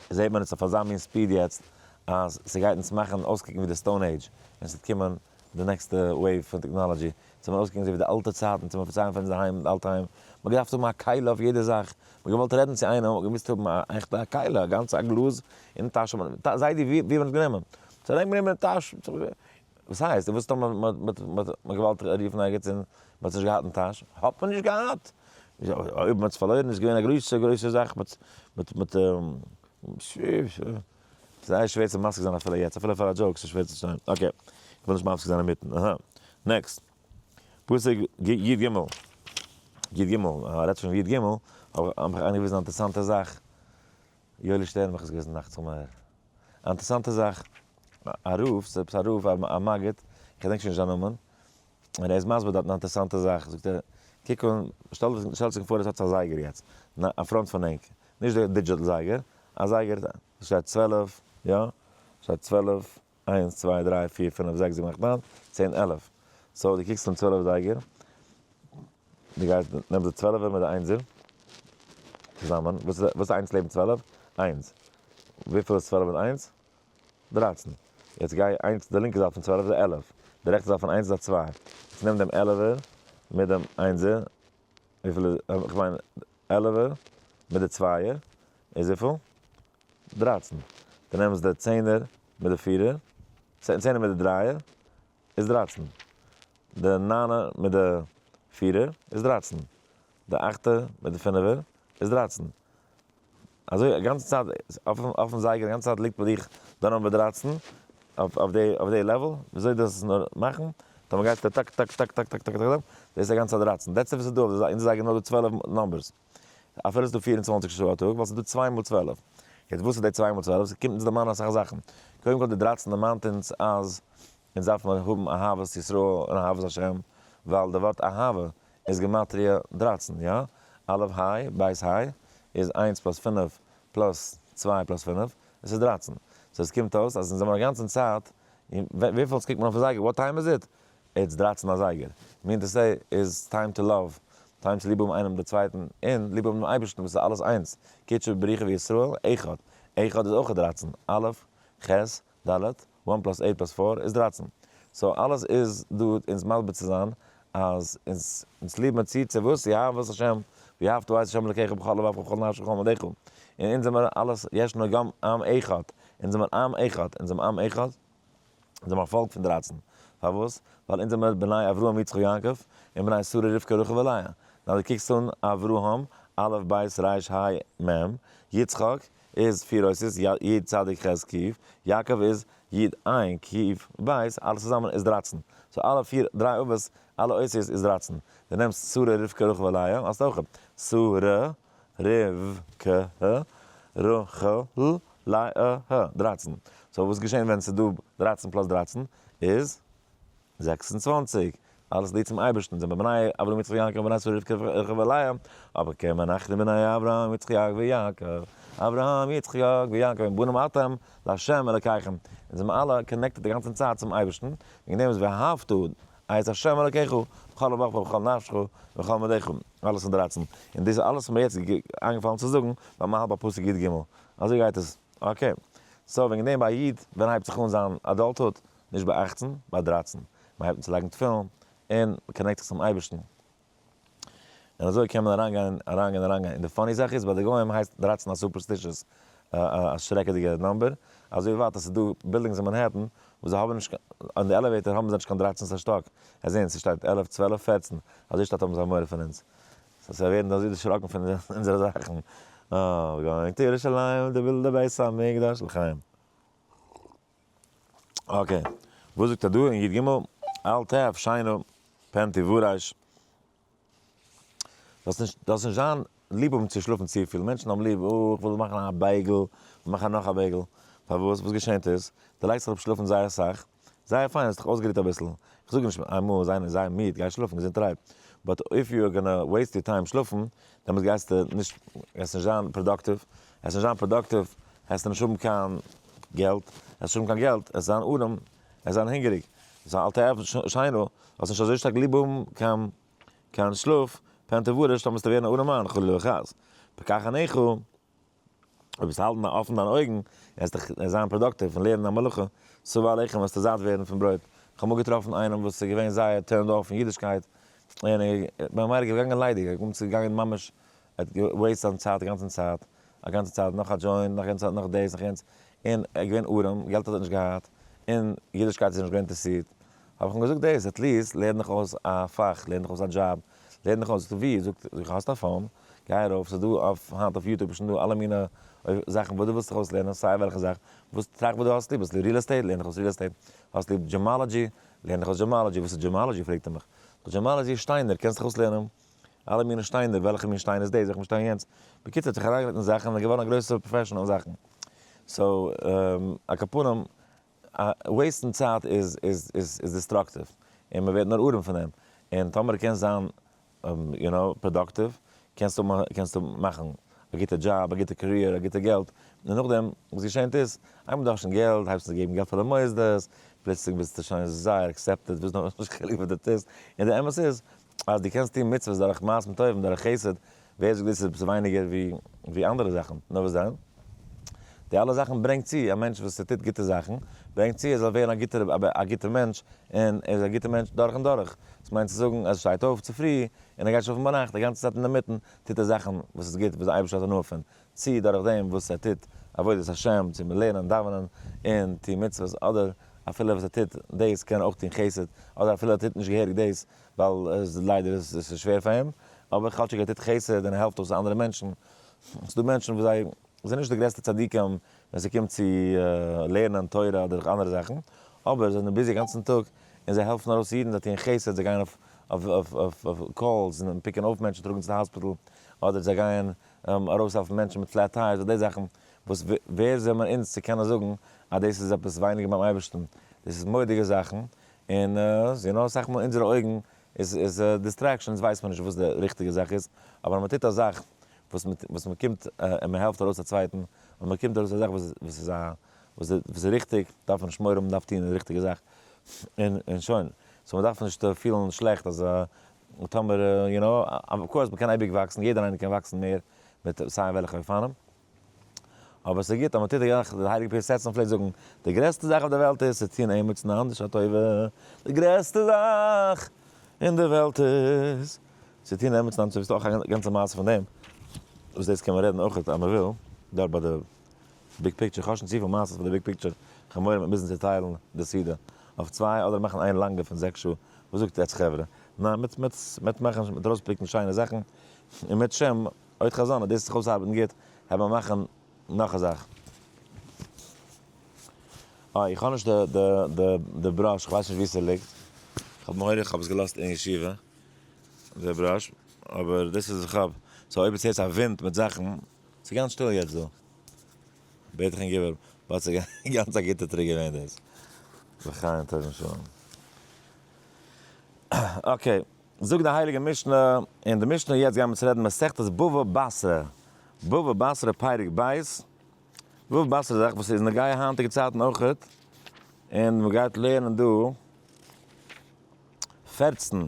A: זעט מען עס אויף אזא מין speed יעצט אז ס'גייט אונז מאכן אויסקוקן ווי די stone age ווען ס'וועט קומען די נעקסטע wave פון technology, ס'וועט מען אויסקוקן אזוי ווי די אלטע צייטן, צו מען פארציילן פון אונזער היים, די אלטע היים, מ'האט געדארפט האבן א כלי אויף יעדע זאך, מ'האט געוואלט רעדן צו איינעם האט מען געמוזט האבן א עכטע א כלי, א גאנצע א גלאז אין טאש, זיידי ווי האט מען עס גענומען? ס'האט אריינגענומען אין טאש, וואס הייסט? און וואס טאמער מ'האט געוואלט רופן ערגעץ און מ'האט עס נישט געהאט אין טאש? האט מען נישט געהאט! אויב מ'האט עס פארלוירן איז געווען א גרויסע גרויסע זאך, מיט זייער שווער צו משיג זיין אפילו יעצט, אפילו פאר א joke ס'איז שווער צו שטיין. Okay, כ'וויל נישט מפסיק זיין אינמיטן. אהא. Next. פסוק י ג. י ג, רעדט פון י ג, האב איך איינגעוויזן א אינטערעסאנטע זאך. יואלי שטערן מיך איז געוועזן נאכט צום מהר. א אינטערעסאנטע זאך, א רב, ס'איז עפעס א רב, א מגיד, איך געדענק שוין נישט זיין נאמען, און ער איז מסביר דארטן א אינטערעסאנטע זאך, זאגט ער, קוק אן, שטעל זיך פאר עס האט א זייגער יעצט, א front פון ענק, נישט די digital זייגער, א זייגער, שטייט 12, יא, שטייט 12, איינס, צוויי, דריי, פיר, פינף, זעקס, זיבן, אכט, ניין, צען, 11. So דו קוקסט אן 12 זייגער, דו גייסט, נעמסט די צוועלעווער מיט די איינזער צוזאמען, וואס איז איינס לעבן 12? איינס. וויפיל איז 12 מיט איינס? 13. יעצט גיי איינס, די לינקע זייט פון 12 איז 11, די רעכטע זייט פון איינס איז א צוויי. יעצט נעם דעם עלעווער מיט דעם איינזער, וויפיל איז, איך מיין עלעווער מיט די צווייער איז וויפיל? 13. דו נעמסט די צענער מיט די פירער, צענער מיט די דרייער איז 13. די ניינער מיט די פירער איז 13. די אכטער מיט די פינעווער איז 13. אזוי א גאנצע צייט אויפן זייגער, א גאנצע צייט ליגט ביי דיך די number 13 אויף די level, וויאזוי דאס נאר מאכן, טאמער גייסטו טאק טאק טאק טאק טאק טאק טאק, דאס איז א גאנצע 13. That's וואס איז דא אויף די אונזער זייגער נאר דא 12 numbers. אפילו איז דא 24 שעה א טאג, ווייל ס'איז דא 2 מאל 12. יעצט וואס איז די 2 מאל 12? ס'קומט אונז דערמאנען אסאך זאכן. קודם כל די 13 דערמאנט אונז אז אונז דארף מען האבן אהבת ישראל און אהבת השם, ווייל די ווארט אהבה איז גימטריא 13, יא? א' היי, ב' היי, איז 1 plus 5 plus 2 plus 5, עס איז 13. So עס קומט אויס אז אונז זעמיר א גאנצן צייט, וויפיל עס קוקט מען אויפן זייגער, what time is it? It's 13 אזייגער. Mean to say is time to love, time צו ליב האבן איינעם די צווייטן, און ליב האבן דעם אייבערשטן וואס איז אלעס איינס. קודשא בריך הוא וישראל, אחד. אחד איז אויך 13. א', ח', ד', 1 plus 8 plus 4 איז 13. So אלעס איז דא אונז מסביר צו זיין אז אונז ליב מען צו צו וואס? אהבת השם, ואהבת את השם אלקיך בכל לבבך ובכל נפשך ובכל מאודך. און אונז זעמיר אלעס, ישנו גם עם אחד. אונז זעמיר עם אחד. אונז זעמיר עם אחד. אונז זעמיר א פאלק פון 13. פארוואס? ווייל אונז זעמיר בני אברהם יצחק יעקב און בני שרה רבקה רחל ולאה. נאר דו קוקסט אן אברהם, א' ב' ר' ה' מ', יצחק איז פיר אותיות, י' צדיק ח' ק', יעקב איז י' ע' ק' ב', אלעס צוזאמען איז 13. So אלע פיר, דריי אבות, אלע אותיות איז 13. דו נעמסט שרה רבקה רחל ולאה, האסט אויך שרה רבקה רחל לאה, 13. So וואס געשען ווען ס'איז דא 13 plus 13 איז 26. אלעס ליגט צום אייבערשטן, זענען בני אברהם יצחק יעקב בני שרה רבקה רחל ולאה, אבער כן אנחנו בני אברהם יצחק ויעקב, אברהם יצחק ויעקב, בנים אתם להשם אלקיכם. אונז זענען אלע connected די גאנצע צייט צום אייבערשטן, וועגן דעם איז ואהבת. את השם אלקיך בכל לבבך ובכל נפשך ובכל מאודך, אלעס אין 13, און דאס אלעס איז מיר יעצט איינגעפאלן צו זאגן ביים האלב א פסוק י"ג, אזוי גייט עס, okay, so וועגן דעם ביי א איד ווען הייבט זיך אן זיין adulthood? נישט ביי 18, ביי 13, מען הייבט אן צו לייגן תפילין און מען connect זיך צום אייבערשטן, און אזוי קען מען אריינגיין אריינגיין אריינגיין, און די funny זאך איז ביי די גוים הייסט 13 א superstitious א שרעקעדיגע number, אזוי ווייט אז ס'איז דא buildings אין מאנהעטן וואס זיי האבן נישט קיין, אין די elevator האבן זיי נישט קיין דרייצנסטע שטאק, זיי זעהן ס'שטייט 11 12 14, אזוי שטאט האבן זיי מורא פון אונז, so זיי ווערן אזוי דערשראקן פון אונזערע זאכן, אה, going to ירושלים to build the בית המקדש לחיים. okay, וואס זאגט ער דא אין י"ג? אל תאהב שינה פן תורש. דאס נישט דאס נישט זיין ליב האבן צו שלאפן צופיל, מענטשן האבן ליב, אה, איך וויל מאכן א bagel, מאכן נאך א bagel, פארוואס? וואס געשענט איז, דו לייגסט זיך אפ שלאפן זייער אסאך, זייער פיין, האסט דיך אויסגערוהט אביסל, איך זאג נישט איינמאל זיי זיי מיד, גיי שלאפן געזונטערהייט, but if you are gonna waste your time שלאפן, דעמאלטס גייסטו נישט, גייסט נישט זיין productive, העסט נישט זיין productive, העסטו נישט האבן קיין געלט, העסט נישט האבן קיין געלט, העסט זיין ארעם, העסט זיין הונגעריג, ס'איז א אלטע עפל שיינע, זאלסט נישט אזוי שטארק ליב האבן קיין קיין שלאף, פן תורש, טאמער וועסטו ווערן א ארעמאן, חלילה וחס. פקח עיניך, אויב וועסטו האלטן אפן דיינע אויגן, וועסט דיך זיין productive און לערנען א מלאכה, שבע לחם וועסטו זאט ווערן פון ברויט. איך האב אמאל געטראפן איינעם וואס איז געווען זייער turned off פון אידישקייט, און ער איז ממילא געגאנגען ליידיג, ער איז געגאנגען ממש, ער האט גע waste זיין צייט די גאנצע צייט, א גאנצע צייט נאך א joint, נאך יענץ, נאך דאס, נאך יענץ, און ער איז געווען ארעם, געלט האט ער נישט געהאט, און אידישקייט איז ער נישט געווען אינטערעסירט. האב איך אים געזאגט דאס, at least לערן דיך אויס א פאך, לערן דיך אויס א דזשאב, לערן דיך אויס, זאגט ער ווי? זאגט איך האסט א phone, גיי ארויף, ס'איז דא אויף היינט אויף YouTube איז שוין דא אלע מיני זאכן וואס דו ווילסט דיך אויסלערנען, סיי וועלכע זאך, וואס טראכט וואס דו האסט ליב, האסט ליב real estate, לערן דיך אויס real estate, האסט ליב gemology, לערן דיך אויס gemology, וואס איז gemology פרעגט ער מיך, זאג gemology איז שטיינער, קענסט דיך אויסלערנען אלע מיני שטיינער, וועלכע מין שטיין איז דאס, וועלכע מין שטיין יענץ, בקיצור האט זיך אריינגעלייגט אין זאכן און איז געווארן א גרויסער professional אין זאכן, so על כל פנים waste ן צייט איז איז איז איז destructive, און מען ווערט נאר ארעם פון דעם, און טאמער קענסט זיין you know productive, קענסטו קענסטו מאכן א גוטע דזשאב, א גוטע career, א גוטע געלט, און נאכדעם וואס געשענט איז, איינמאל דו האסט שוין געלט, הייבסטו אן געבן געלט פאר די מוסדות, פלוצלינג ביסטו שוין זייער accepted, ביסט נאך נישט חלק וואס דו טוסט, און די אמת איז, אז דו קענסט טון מצוות דורך מעשים טובים, דורך חסד, ווער זאגט דאס איז עפעס ווייניגער ווי ווי אנדערע זאכן? נאר וואס דען? די אלע זאכן ברענגט צו א מענטש וואס ער טוט גוטע זאכן, ברענגט צו ער זאל ווערן א גוטער א גוטער מענטש, און ער איז א גוטער מענטש דורך און דורך. דאס מיינט צו זאגן אז ער שטייט אויף צופרי און ער גייט שלאפן ביינאכט, די גאנצע צייט אינדערמיטן טוט ער זאכן וואס איז גוט, וואס דער אייבערשטער האט הנאה פון, צי דורך דעם וואס ער טוט עבודת השם, צו מיט לערנען, דאווענען, און טון מצוות, אדער אפילו וואס ער טוט דאס קען ער אויך טון חסד, אדער אפילו ער טוט נישט געהעריג דאס, ווייל עס ליידער איז עס שווער פאר אים, אבער כאטשיג ער טוט חסד און ער העלפט אויס אנדערע מענטשן, ס'איז דא מענטשן וואס זיי זענען נישט די גרעסטע צדיקים ווען ס'קומט צו לערנען תורה אדער אנדערע זאכן, אבער זיי זענען busy גאנצן טאג און זיי העלפן ארויס אידן, זיי טוען חסד, זיי גייען אויף calls און pick ן אויף מענטשן טראגן צו די האספיטאל, אדער זיי גייען ארויסהעלפן מענטשן מיט flat tires אדער די זאכן, וואס ווער זעמער אונז צו קענען זאגן אז דאס איז עפעס ווייניגער ביים אייבערשטן, דאס איז מורא'דיגע זאכן, און you know אסאך מאל אונזערע אויגן איז איז distraction, אונז ווייסט מען נישט וואס די ריכטיגע זאך איז, אבער אז מען טוט א זאך וואס מען וואס מען קומט און מען העלפט ארויס א צווייטן, און מען קומט ארויס א זאך וואס וואס איז א וואס איז ריכטיג, דארף מען נישט מורא האבן, מען דארף טון די ריכטיגע זאך, און און שוין. so מען דארף נישט פילן שלעכט אז טאמער you know, of course מען קען אייביג וואקסן, יעדער איינער קען וואקסן מער מיט סיי וועלכע אופנים, אבער ס'איז גוט אז מען טוט די זאך, דער הייליגער פריער פלעגט זאגן, די גרעסטע זאך אויף דער וועלט איז צו טון עימיצן אנדערש א טובה, די גרעסטע זאך אין דער וועלט איז צו טון עמיצן אנדערש, ס'איז אויך א גאנצע מעשה פון דעם, וואס דאס קען מען רעדן אויך אז מען וויל, דארט ביי די big picture, כ'האב שוין צופיל מעשות פון די big picture, כ'האב מורא מ'וועט מוזן צוטיילן די סעודה אויף צוויי אדער מאכן איין לאנגע פון זעקס שעה, וואס זאגט עטץ חברה? ניין, מ'וועט מאכן, מ'וועט ארויספיקן שיינע זאכן, און מיט שם עוד חזון אז דאס זיך אויסארבעטן גוט, העט מען מאכן נאך א זאך. אה, איך האב נישט די די די די brush, איך ווייס נישט וואו ס'ליגט. כ'האב מורא איך האב עס געלאזט אין ישיבה, די brush, אבער דאס איז וואס איך האב. so אויב עס הערט א ווינט מיט זאכן, ס'איז גאנץ שטיל יעצט דא. בעט איך אים גיב but ס'איז גאנץ א גוטע trick געווען דאס. לחיים טובים שלום. okay. זאגט די הייליגע משנה, אין די משנה יעצט גייען מיר צו רעדן מסכת בבא בתרא, בבא בתרא פרק ב', בבא בתרא איז א זאך וואס איז נוגע היינטיגע צייטן אויכעט, און מען גייט לערנען דא. 14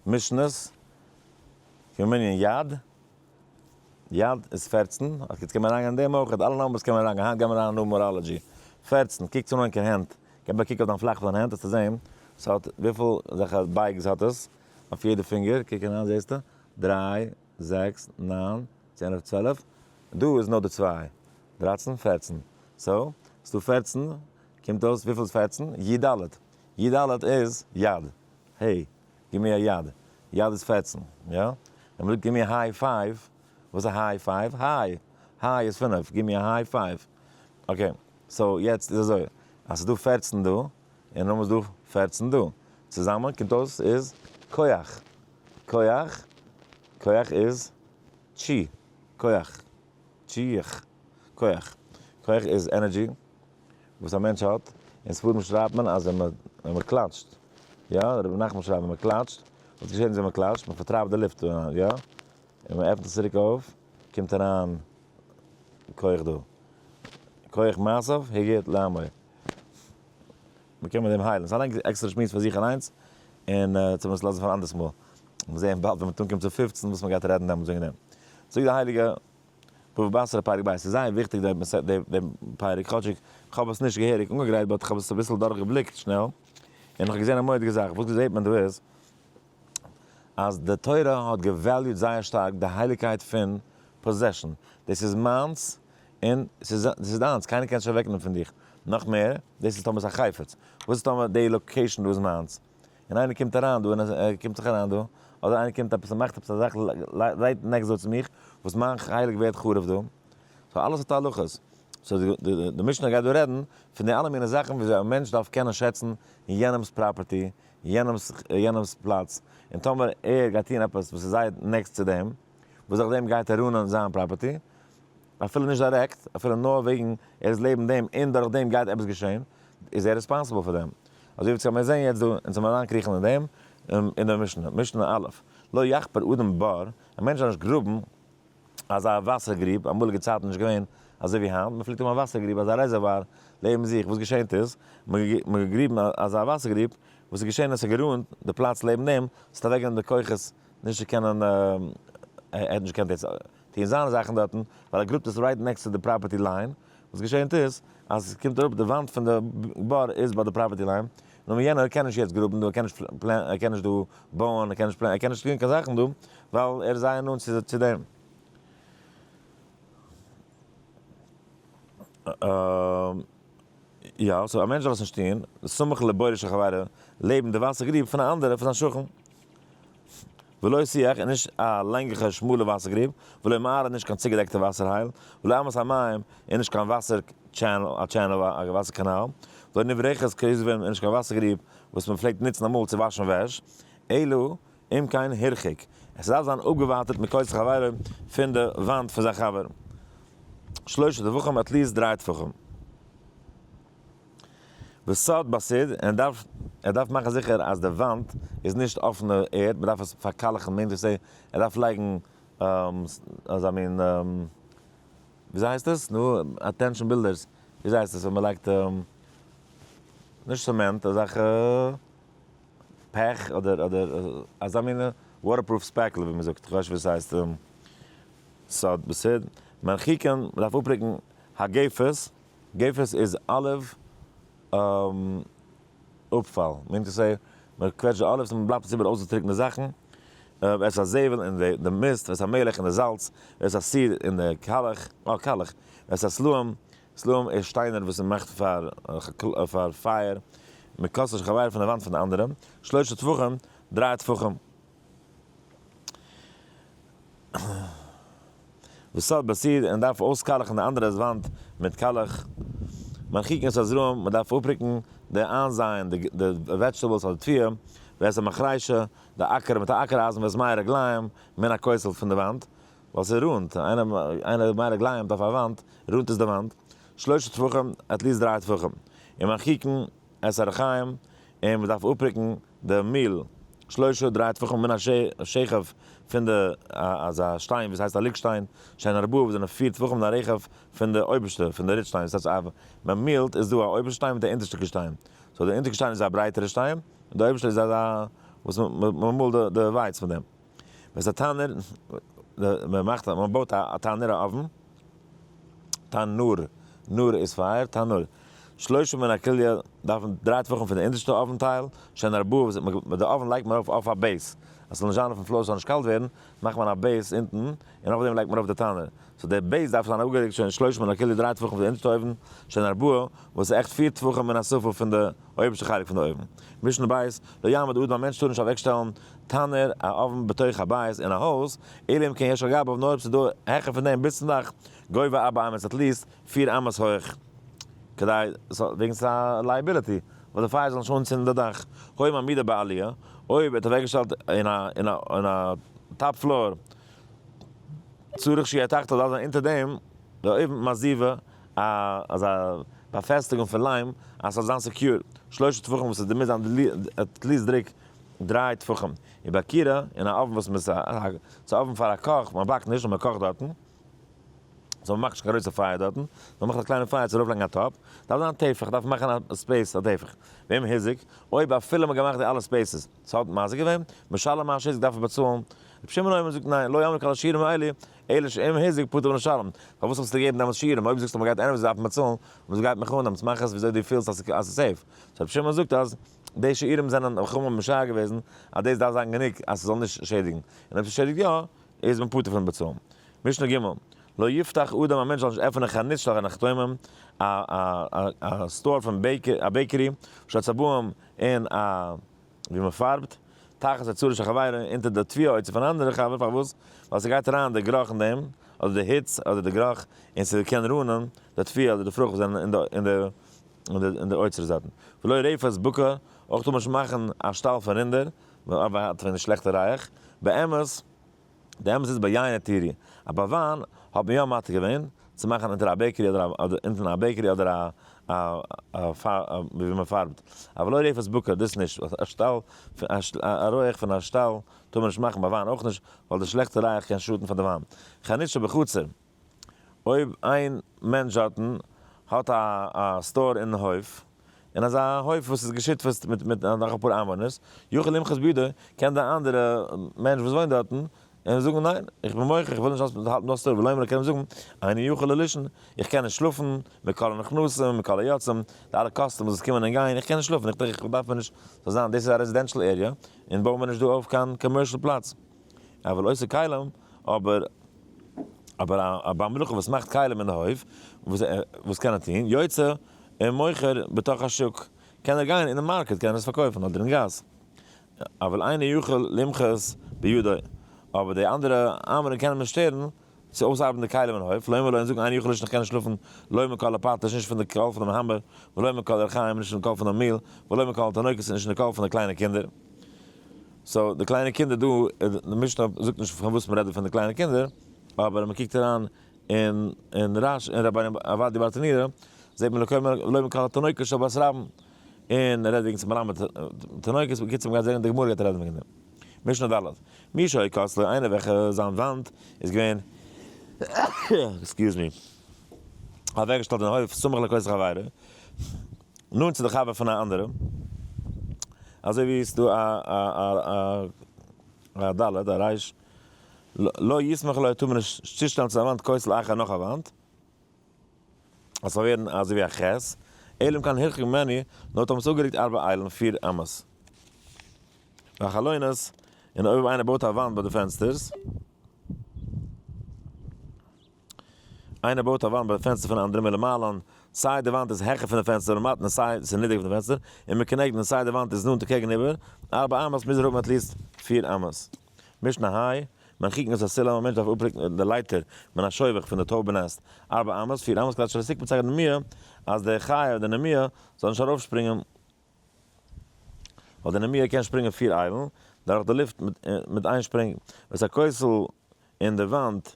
A: משנה'ס, כמנין יד, יד איז 14, okay, יעצט קען מען אריינגיין אין דעם אויך, אלע numbers קען מען אריינגיין, היינט גייען מיר אריין אין numerology. 14, קוקטס אן ענקער הענט, געב א קוק אויף דיין פלאך פון דיין הענט וועסטו זען, ס'האט וויפיל אזעלכע בייגס האט עס, אויף יעדע פינגער, קוק אריין זעסטו, 3, 6, 9, 10, 11, 12, דא איז נאר די צוויי, 13, 14, so, ס'דא 14, קומט אויס וויפיל איז 14? י ד, י ד איז יד, hey, גיב מיר א יד, יד איז 14, יא? ווען מ'זאגט גיב מיר high five, וואס איז high five? High! High איז 5, גיב מיר א high five. Okay, so יעצט איז אזוי, אז ס'איז דא 14 דא, און נאכדעם איז דא 14 דא, צוזאמען קומט אויס איז כח. כח, כח איז צ'י, כח, צ'יח, כח. כח איז energy וואס א מענטש האט, אין ספרים שרייבט מען אז ווען מען קלאטשט, יא, רבי נחמן שרייבט ווען מען קלאטשט, וואס געשעט ווען מען קלאטשט? מען פארטרייבט די לופט, יא, און מען עפנט עס צוריק אויף, קומט אריין כח דא. כח מעשיו הגיד לעמו. מען קען מיט דעם היילן. ס'איז א לאנגע עקסטערע שמועס פאר זיך אליינס, און צו מיר עס לאזן פאר אן אנדערס מאל. מיר זעען באלד ווען מ'וועט אנקומען צו 15 וואס מ'גייט רעדן דעמאלטס וועגן דעם. זאגט די הייליגע בבא בתרא פרק ב', ס'איז זייער וויכטיג דעם פרק, כאטשיג כ'האב עס נישט געהעריג אנגעגרייט but כ'האב עס אביסל דורכגעבליקט שנעל, און כ'האב געזען א מורא'דיגע זאך, וואס זעט מען דא איז, אז די תורה האט גע value ט זייער שטארק די הייליגקייט פון possession, דאס איז מיינס און ס'איז דיינס, קיינער קען עס נישט אוועקנעמען פון דיך, נאך מער, דאס איז טאמער ס'איז א חפץ, וואס איז טאמער די location דא איז מיינס, און איינער קומט אריין דא און ער קומט זיך אריין דא, אדער איינער קומט עפעס און מאכט עפעס א זאך right next door צו מיך, וואס מיין חלק ווערט חרוב דא, so אלעס האט הלכות, so די משנה גייט דא רעדן פון די אלע מיני זאכן וויאזוי א מענטש דארף קענען שעצן יענעמ'ס property, יענעמ'ס פלאץ, און טאמער ער גייט טון עפעס וואס איז זייער next צו דעם, וואס דורך דעם גייט ער ruin ען זיין property, אפילו נישט דירעקט, אפילו נאר וועגן ער איז לעבן דעם און דורך דעם גייט עפעס געשען, איז ער responsible פאר דעם. אזוי ווי מיר זעען יעצט דא, אונז זאל מיר אריינקריכן אין דעם, אין דער משנה, משנה א', לא יחפור אדם בור, א מענטש זאל נישט גראבן אזא וואסער גריב, אמאליגע צייטן נישט געווען אזוי ווי היינט, מען פלעגט האבן א וואסער גריב, אזא reservoir לעבן זיך, וואס געשענט איז, מען האט געגריבן אזא וואסער גריב, וואס איז געשען אז עס האט גע ruin ט די פלאץ לעבן דעם, עס האט אוועקגענומען די כוחות נישט צו קענען, ער האט נישט געקענט יעצט טון זיינע זאכן דארטן, ווייל ער גראבט עס right next צו די property line, וואס געשענט איז, אז עס קומט אראפ די וואנט פון די בור איז ביי די property line, נו יענער קען נישט יעצט גראבן דא, ער קען נישט plan, ער קען נישט דא בויען, ער קען נישט plan, ער קען נישט טון קיין זאכן דא, ווייל ער איז זייער נאנט צו דעם. יא, so א מענטש זאל עס נישט טון, סמוך לבורו של חברו, לעבן די וואסער גריב פון א אנדערע, פון זיין שכן. ולא שיח, און נישט א לענגליכע שמאלע וואסער גריב, ולא מערה, נישט קיין צוגעדעקטע וואסער הייל, ולא אמת המים, און נישט קיין וואסער channel, א channel, א וואסער קאנאל, ולא נברכת כזבים, און נישט קיין וואסער גריב וואס מען פלעגט נוצן אמאל צו וואשן וועש, אלא אם כן הרחיק, עס דארף זיין אפגעווייטערט מכותל חברו פון די וואנט פון זיין חבר. שלושה טפחים, at least דריי טפחים. וסד בסיד, און ער דארף ער דארף מאכן זיכער אז די וואנט איז נישט אפענע ערד, מען דארף עס פארקאלעכן, מיינט דאס ער דארף לייגן אזא מין, וויאזוי הייסט עס? נו, attention builders, וויאזוי הייסט עס ווען מען לייגט, נישט צעמענט, אזעלכע פעך אדער אדער אזא מין waterproof שפעקל ווי מען זאגט, כ'ווייס נישט ווי עס הייסט, סד בסיד, מרחיקין, מען דארף אפרוקן הגפת, גפת איז olive אפפאל, מיינט עס מען קוועטשט די olives און מען בלייבט עס איבער אויסגעטריקענטע זאכן, ואת הזבל און די מיסט, ואת המלח און די זאלץ, ואת הסיר און די קאלעך, אה קאלעך, ואת הסלעים, סלעים איז שטיינער וואס מען מאכט פאר פאר פייער, מכותל של חברו פון די וואנט פון די אנדערע, שלושה טפחים, דריי טפחים. וסד בסיד, און דארף אויסקאלעכן די אנדערע וואנט מיט קאלעך, מרחיקין את הזרעים, מען דארף אפרוקן די איינזייען די vegetables אדער תבואה, ואת המחרישה, די אקער מיט א אקער אייזן ואת מי הרגליים, מן הכותל פון די וואנט, ווייל ס'איז רונד, איינער מי רגליים אויף א וואנט, רונד איז די וואנט, שלושה טפחים, at least דריי טפחים, און מרחיקין את הריחיים, און מען דארף אפרוקן די מיל, שלושה דריי טפחים מן השכף פון די אזא שטיין וואס הייסט א ליגשטיין, שהן ארבעה וואס זענען פיר טפחים מן הרכף פון די אויבערשטע פון די רידזשטיין, דאס הייסט אז מען מילט איז דא א אויבערשטע שטיין מיט א אונטערשטע שטיין, so די אונטערשטע שטיין איז א ברייטערע שטיין און די אויבערשטע איז אזא וואס מ'מאלט די ווייץ פון דעם. ווען ס'איז א תנור, מ'מאכט א, מ'בויט א תנור א אויוון, תנור, נור איז פייער, תנור. שלושה מן הכליא דארף מען דריי טפחים פון די אונטערשטע אויוון טייל, שהן ארבעה, וואס די אויוון לייגט מען ארויף אויף א base, אז ס'זאל נישט זיין אויפן floor ס'זאל נישט קאלט ווערן, מאכט מען א base אונטן, און אויף דעם לייגט מען ארויף די תנור. so די base דארף זיין אראפגערוקט שוין שלושה מן הכליא דריי טפחים פון די אונטערשטע אויוון, שהן ארבעה, וואס איז עכט פיר טפחים מן השפה פון די אויבערשטע חלק פון די אויוון. משנה בית, לא יעמיד אדם א מענטש טאר נישט אוועקשטעלן תנור א אויוון בתוך הבית אין א הויז, אלא אם כן יש על גביו נאר אויב ס'איז דא העכער פון דעם ביז צום דאך גובה ארבע אמות at least פיר אמות הויך, כדי ס'זאל וועגן ס'איז א liability ווייל די פייער זאל נישט אנצינדן די דאך, היה מעמידו בעליה, אויב ער האט אוועקגעשטעלט אין א אין א אין א top floor צריך שיהיה תחתיו דארף זיין אונטער דעם די אויוון מעזיבה א אזא באפעסטיגונג פון ליים אז ס'זאל זיין secure, שלושה טפחים וואס איז די מוז זיין at least דריק דריי טפחים, ובכירה אין א אויוון וואס מ'איז א אויוון פאר א קאך, מ'באקט נישט נאר מ'קאכט דארטן. so מ'מאכט נישט קיין גרויסע פייער דארטן, נאר מ'מאכט א קליינע פייער צו ארויפלייגן א טאפ, דארף זיין טפח, דארף מאכן א space א טפח, ואם הזיק, אויב אפילו מ'האט געמאכט די אלע spaces, ס'האט מזיק געווען, משלם מה שהזיק דארף ער באצאלן, רבי שמעון אומר זאגט ניין, לא אמרו כל השיעורים האלו, אלא שאם הזיק פטור מלשלם, פארוואס האסטו געגעבן דעמאלטס שיעורים, אויב זאגסטו מ'גייט anyways דארפן באצאלן, וואס גייט מיך אן, דעמאלטס מאך עס וויאזוי דו פילסט אז ס'איז safe, so רבי שמעון זאגט אז די שיעורים זענען חכמים משער געוועזן אז דאס דארף זיין גענוג אז ס'זאל נישט שעדיגן, און אויב ס'שעדיגט יא, איז מען פטור פון באצאלן. משנה ג', לא יפתח אדם א מענטש זאל נישט עפענען חנות של הנחתומים, א א store פון א bakery, של צבעים און א ווי מען פארבט, תחת אוצרו של חברו, אונטער די תבואה אוצר פון אנדערע חבר, פארוואס? ווייל ס'גייט אריין די גערוך אין דעם, אדער די היץ, אדער די גערוך, און ס'קען רונען די תבואה אדער די פרוכט וואס זענען אין די אין די אין די אוצר זייטן. ולא רפת בקר, אויך טאר מען נישט מאכן א שטאל פון רינדער, ווייל האט ווען די שלעכטע ריח, באמת, די אמת איז ביי יין התירו, א ביי וויין האט מען יא מתיר געווען צו מאכן אונטער א bakery אדער א אונטן א bakery אדער א א ווי מען פארבט, אבל לא רפת בקר דאס נישט, א שטאל א רויעך פון א שטאל טאר מען נישט מאכן ביי וויין אויך נישט, ווייל די שלעכטע ריח קען שאטן פאר די וויין. חנות שבחצר, אויב איין מענטש דארטן האט א א store אין הויף, אין אזא הויף וואס איז געשותפות'ט מיט מיט נאך אפאר איינוואוינערס, יכול למחות בידו, קען די אנדערע מענטש וואס וואוינט דארטן אים זאגן ניין, איך בין מוחה, איך וויל נישט אז האלטן דא store, ולומר קען אים זאגן, איני יכול לישון, איך קען נישט שלאפן, מקול הנכנסים, מקול היוצאים, די אלע customers וואס קומען און גייען, איך קען נישט שלאפן, איך דארף מיר נישט זאל זיין, דאס איז א residential area, און בויען מיר נישט דא אויף קיין commercial פלאץ. אבל עושה כלים, אבער אבער א בעל מלאכה וואס מאכט כלים אין די הויף, וואס קען ער טון? יוצא ומוכר בתוך השוק, קען ער גיין אינעם market קען ער עס פארקויפן אדער אין גאס. אבל אינו יכול למחות בידו, אבער די אנדערע איינוואוינער קענען אים נישט שטערן צו אויסארבעטן די כלים אין הויף, לומר לו און זאגן איני יכול לישון איך קען נישט שלאפן, לא מקול הפטיש נישט פון די קול פונעם האמער, ולא מקול הריחיים נישט פון די קול פונעם מיל, ולא מקול התינוקות נישט פון די קול פון די קליינע קינדער. so די קליינע קינדער דא, די משנה זאגט נישט פון וואס מ'רעדט דא פון די קליינע קינדער, אבער מ'קוקט אריין אין אין רש אין רבינו עובדיה ברטנורא, זעט מען לא מקול התינוקות של בית רבן, און ער רעדט וועגן צו מלמד תינוקות, בקיצור מ'גייט זען אין די גמרא גייט ער רעדן וועגן דעם. משנה ד', מי שהיה כותלו, איינער וועלכע זיין וואנט איז געווען, excuse me, אוועקגעשטעלט אין הויף סמוך לכותל חברו, נאנט צו די חבר פון א אנדערע, אזוי ווי ס'דא א א א א ד' א רייש, לא יסמוך לו טאר מען נישט צושטעלן צו א וואנט כותל אחר נאך א וואנט, אז ס'זאל ווערן אזוי ווי א ח', אלא אם כן הרחיק ממנו, נאר טאמער ס'איז אפגערוקט ארבע איילן, פיר אמות. והחלונות, און אויב איינער בויט א וואנט ביי די פענסטערס, איינער בויט א וואנט ביי די פענסטער פון אנדערע מלמעלן, סיי די וואנט איז העכער פון די פענסטער ולמטה און סיי ס'איז נידעריגער פון די פענסטער, און מכנגד און סיי די וואנט איז נאנט אקעגן איבער, ארבע אמות מוז ער האבן at least פיר אמות. משנה ה', מרחיקין את הסולם, א מענטש דארף אפרוקן די לייטער מן השובך פון די טויבע nest, ארבע אמות, פיר אמות כדי שלא תקפוץ הנמיה, אז די חיה אדער נמיה זאל נישט ארויפשפרינגען, ווייל די נמיה קען שפרינגען פיר איילן דורך די לופט מיט איין שפרינג, ואת הכותל און די וואנט,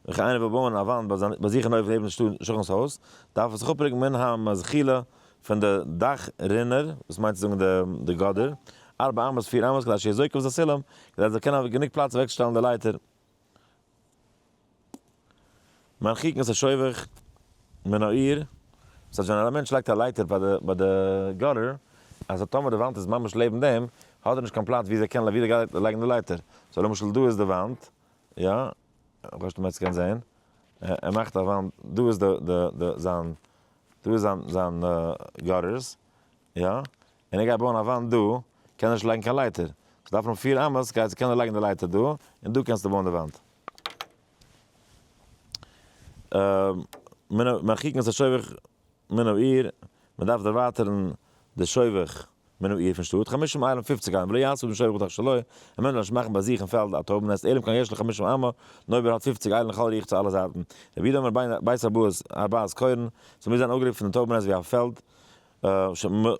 A: וועלכע איינער וויל בויען א וואנט ביי זיך אין הויף נעבן שכן'ס הויז, דארף ער זיך אפרוקן מן המזחילה פון די דאך רינער, וואס מיינט צו זאגן די גאדער, ארבע אמות פיר אמות כדי שיהיה זוקף את הסולם, כדי ער זאל קענען האבן גענוג פלאץ אוועקצושטעלן די לייטער. מרחיקין את השובך מן העיר, דאס הייסט ווען א מענטש לייגט א לייטער ביי די gutter, אז טאמער די וואנט איז ממש לעבן דעם, האט ער נישט קיין פלאץ ווי זיי קענען ווי ער גייט לייגן די לייטער. So למשל דא איז די וואנט, יא, איך ווייס נישט אויב מען קען זעהן, ער מאכט א וואנט, דא איז די די די זיין, דא איז זיין זיין gutters, יא, און ער גייט בויען א וואנט דא, קען ער נישט לייגן קיין לייטער, so דארף מען פיר אמות כדי צו קענען לייגן די לייטער דא, און דא קענסטו בויען די וואנט. מרחיקין את השובך מן העיר, מען דארף דערווייטערן די שובך מן העיר פון שטאט, חמשים איילן 50 איילן, ולא יעשה אדם שובך בתוך שלו, א מענטש זאל נישט מאכן ביי זיך אין פעלד א טויבן נעסט, אלא אם כן יש לו חמשים אמה, נאר אויב ער האט 50 איילן לכל רוח צו אלע זייטן. רבי יהודה אומר בית ארבעת קורין, ס'מוז זיין אפגערוקט פון די טויבן נעסט ווי א פעלד,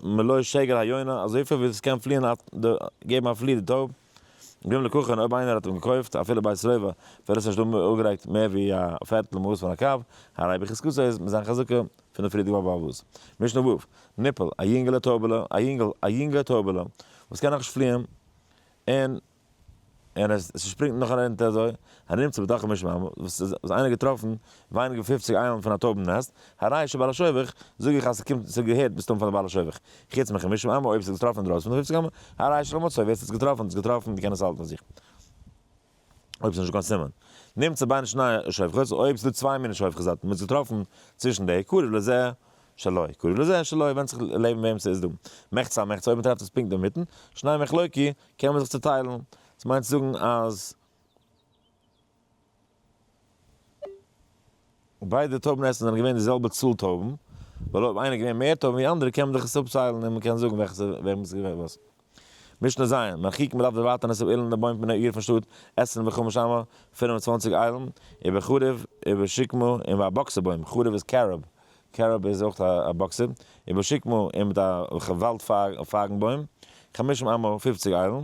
A: מלא שגר היונה, אזויפיל ווי עס קען פליען, געבן א פלי די טויב. ואם לקחן, אויב איינער האט אים געקויפט, אפילו בית רובע, ווען עס איז נישט דא אפגערוקט מער ווי א פערטל מאס פון א קב, הרי בחזקתו איז מיט זיין חזקה פון די פריערדיגע בעל הבית. משנה ו', ניפל, א יונגעלע טויבעלע, א יונגעל, א יונגע טויבעלע, וואס קען נאכנישט פליען, און און עס שפרינגט נאך ארונטער אזוי, הנמצא בתוך חמשים אמה, וואס איז איינער געטראפן ווייניגער ווי 50 איילן פון א טויבן נעסט, הרי שבעל השובך, זאג איך אז ס'קומט, ס'געהערט מסתם פאר די בעל השובך, חוץ מחמשים אמה, אויב ס'איז געטראפן אינדרויסן פון די 50 אמה, הרי שלא מצאו, ווער ס'האט עס געטראפן האט עס געטראפן, די קען עס האלטן פאר זיך. אויב ס'איז נישטא קיין סימן. נמצא בין שני שובכות, אויב ס'איז דא צוויי מיני שובכות דארט, מ'האט עס געטראפן צווישן די, קרוב לזה שלו, קרוב לזה שלו, ווענדט זיך לעבן וועם ס'איז דא. מחצה על מחצה, אויב מ'טרעפט עס פונקט אינמיטן, שניהם יחלוקו, קען מען זיך צוטיילן. דאס מיינט צו זאגן אז ביידע טויבן נעסטן זענען געווען די זעלבע צאל טויבן, ווייל אויב איינער איז געווען מער טויבן ווי אנדערע קען מען דאך עס אפציילן און מען קען זאגן וועלכע ס'איז וועם ס'איז געווען וואס. משנה ז', מרחיק מען דארף דערווייטערן את האילן די בוים פון דער עיר פון שטאט, עשרים וחמש אמה, 25 איילן, ובחרוב, ובשקמה, און ביי א באקסער בוים, חרוב איז carob, carob איז אויך א באקסער, ובשקמה, און מיט א וואלד פייגן בוים, חמשים אמה, 50 איילן.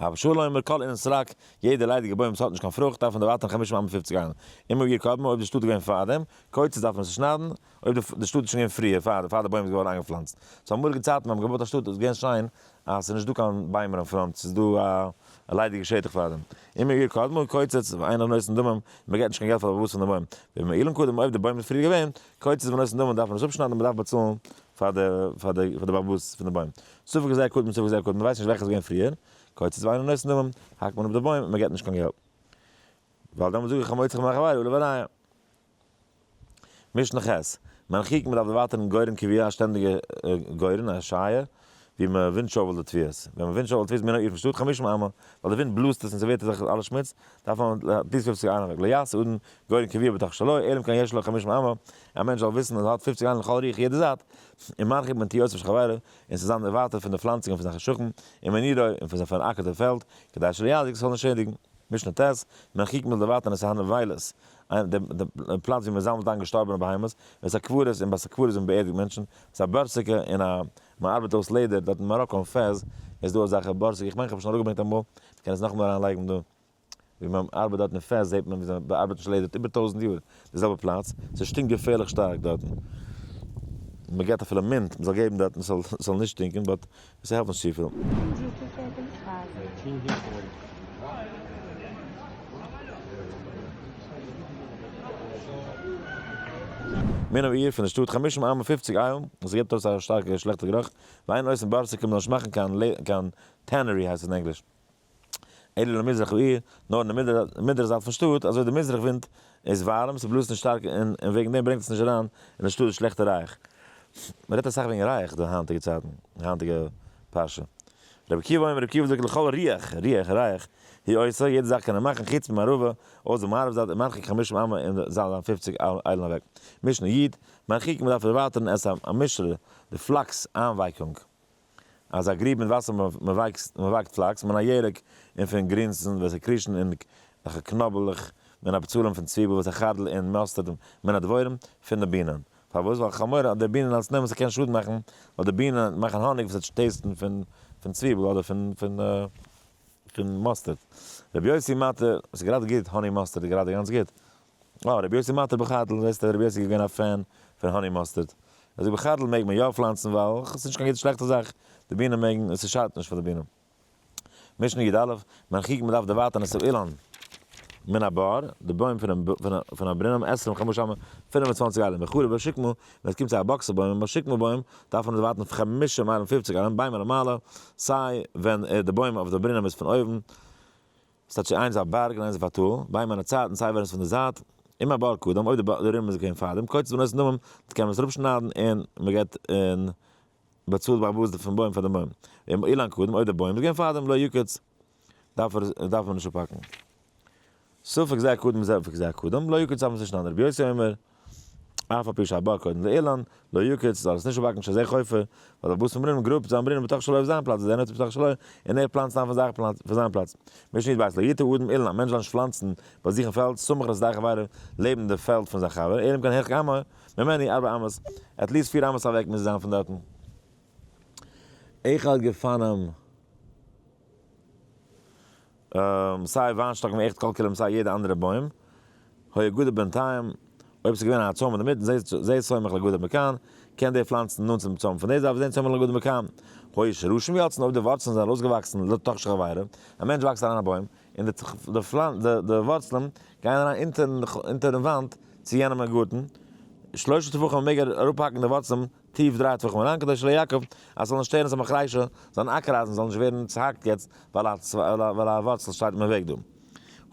A: רבי שלום אומר כל אילן סרק, יעדע ליידיגע בוים וואס האט נישט קיין פרוכט דארף מען דערווייטערן חמשים אמה 50 איילן. אם העיר קדמה, אויב די שטאט איז געווען פארדעם, קוצץ דארף מען עס שניידן, אויב די שטאט איז שוין געווען פריער, פאר פאר די בוים איז געווארן איינגעפלאנצט. So אמאליגע צייטן ווען מ'האט געבויט א שטאט איז געווען שיין אז ס'איז נישט דא קיין ביימער אין front, ס'איז דא א ליידיגע שטח פאר דעם. אם העיר קדמה, קוצץ, ואינו נותן דמים, מ'געט נישט קיין געלט פאר די בעל הבית פון די בוים. ואם האילן קדם, אויב די בוים איז פריער געווען, קוצץ ונותן דמים, דארף מען עס אפשניידן און מ'דארף באצאלן פאר די פאר די פאר די בעל הבית פון די בוים. ספק זה קודם ספק זה קודם, מ'ווייסט נישט וועלכע איז געווען פריער, קוצץ ואינו נותן דמים, האקט מען אפ די בוים און מ'געט נישט קיין געלט. ווייל דעמאלט זאג איך המוציא מחבירו עליו הראיה. משנה ח', מרחיק מ'דארף דערווייטערן גורן קבוע א שטענדיגע גורן, א שייער, ווי מ'ווינט שאוועלט די תבואות. ווען מ'ווינט שאוועלט תבואות מן העיר פון שטאט חמשים אמה, ווייל די ווינט בלאזט עס און ס'ווערט אזעלכע אלע שמוץ, דארף מען at least 50 איילן אוועק. לא יעשה אדם גורן קבוע בתוך שלו, אלא אם כן יש לו חמשים אמה, א מענטש זאל וויסן אז ער האט 50 איילן לכל רוח יעדע זייט, און מרחיק מנטיעותיו של חברו, און צו זיין דערווייטערט פון די פלאנצונגען פון זיין שכן, ומנירו, און פון זיין פאראקערטע פעלד, כדי שלא יזיק, ס'זאל נישט שעדיגן. משנה ט', מרחיק מ'זאל דערווייטערן את הנבילות, די פלאץ ווי מ'זאמלט איין געשטארבענע בהמות, ואת הקברות, און בית הקברות ווי מ'באערדיגט מענטשן, ואת הבורסקי, און א מ'ארבעט אויס לעדער, דארט אין מאראקא אין פעז, איז דא אזעלכע בורסקי, איך מיין כ'האב שוין אראפגעברענגט אמאל, מ'קען עס נאכאמאל אריינלייגן דא. ווי מען ארבעט דארט אין פעז זעט מען ווי זיי באארבעטן שוין לעדער איבער 1000 יאר, די זעלבע פלאץ, ס'שטינקט געפערליך שטארק דארטן, מען געבט אפילו mint מען זאל געבן דארטן ס'זאל נישט שטינקען but עס העלפט נישט צופיל. מן העיר פון די שטאט חמשים אמה 50 איילן, וואס געבט אויס א שטארקע שלעכטע גערוך, ואין עושין בורסקי מען זאל נישט מאכן קיין tannery הייסט עס אין ענגליש. אלא למזרח העיר, נאר אין די מזרח זייט פון שטאט, אזוי די מזרח ווינט איז ווארעם, ס'בלאזט נישט שטארק און וועגן דעם ברענגט עס נישט אריין אין די שטאט די שלעכטע ריח. מ'רעדט אסאך וועגן ריח די היינטיגע צייטן, די היינטיגע פרשה. רבי עקיבא אומר, רבי עקיבא זאגט לכל רוח, רוח, ריח, הוא עושה, יעדע זאך קען ער מאכן חוץ ממערבה, אויסער מערב זייט, מרחיק חמשים אמה און זאל זיין 50 איילן אוועק. משנה י', מרחיק מ'דארף דערווייטערן את המשרה, די פלאקס איינווייקונג. אז א גריב מיט וואסער מ'ווייקט פלאקס, מן הירק און פון גרינסן ואת הכרישין און קנאבלעך, מן הבצלים פון צוויבל ואת החרדל און mustard, מן הדבורים פון די בינען. פארוואס? ווייל חמור אז די בינען אלס נעמען ס'קען שאדן מאכן, ווייל די בינען מאכן האניג וואס וועט taste ן פון צוויבל אדער פון mustard. רבי יוסי מתיר, ס'איז גראדע גוט, honey mustard איז גראדע גאנץ גוט. אה, רבי יוסי מתיר בחרדל, ווייסט רבי יוסי איז געווען א fan פון honey mustard. ער זאגט בחרדל מעג מען יא פלאנצן ווייל ס'איז נישט קיין גוטע שלעכטע זאך, די בינען מעגן, עס שאדט נישט פאר די בינען. משנה י"א, מרחיק מ'דארף דערווייטערן את האילן. מן הבור, די בוים פון א ברונעם עשרים חמשה אמה, 25 איילן, בחרוב בשקמה, ווען עס קומט צו א באקסער בוים און בשקמה בוים, דארף מען עס ווארטן חמשה איילן 50 איילן, ביימער למעלה, סיי ווען די בוים אויף די ברונעם איז פון אויבן, ס'טייטש איינס א בארג און איינס א פארטאל, ביימער אין א צייט און סיי ווען עס איז פון די זייט, אם הבור קדם, אויב די ברונעם איז געווען פארדעם, קוצץ ונותן דמים, קען מען עס אראפשניידן און מען געבט און באצאלט בערבות פון בוים פאר דעם בוים. ואם אילן קדם, אויב די בוים איז געווען פארדעם, לא יקוץ, דארף דארף מען נישט אפהאקן. ספק זה קדם ספק זה קדם, לא יקוץ דארף מען עס נישט שניידן. רבי יוסי אומר, אף על פי שהבור קודם לאילן, לא יקוץ, זאל עס נישט אפהאקן שזה חופר, ווייל דער באס פון ברונעם גראבט זיין ברונעם בתוך שלו אויף זיין פלאץ, וזה נוטע בתוך שלו, און ער פלאנצט איין פון זיין פלאץ. משנה י"ב, לא יטע אדם אילן, א מענטש זאל נישט פלאנצן ביי זיך אין פעלד, סמוך לשדה חברו, לעבן די פעלד פון זיין חבר, אלא אם כן הרחק אמה ממנו ארבע אמות, at least פיר אמות אוועק מוז זיין פון דארטן. אחד גפנים, סיי וויינשטאקן ואחד כל כולם סיי יעדע אנדערע בוים, היה גדר בינתיים, אויב ס'איז געווען א צוים אינדערמיטן, זה סומך לגדר מכאן, קען דער פלאנצן נאנט צום צוים פון דער זייט וזה סומך לגדר מכאן. היו שרשים יוצאין, אויב די ווארצלען זענען ארויסגעוואקסן לתוך של חברו, א מענטש וואקסט אריין א בוים, און די ווארצלען גייען אריין אונטערן וואנט צו יענעם אין גארטן, שלושה טפחים מעג ער אראפהאקן די ווארצלען טיף דריי טפחים אריין כדי שלא יעכב אז ס'זאל נישט שטערן זיין מחרישה, זיין אקער-אייזן זאל נישט ווערן צוהאקט יעצט ווייל א ווארצל שטייט אים אין וועג דא.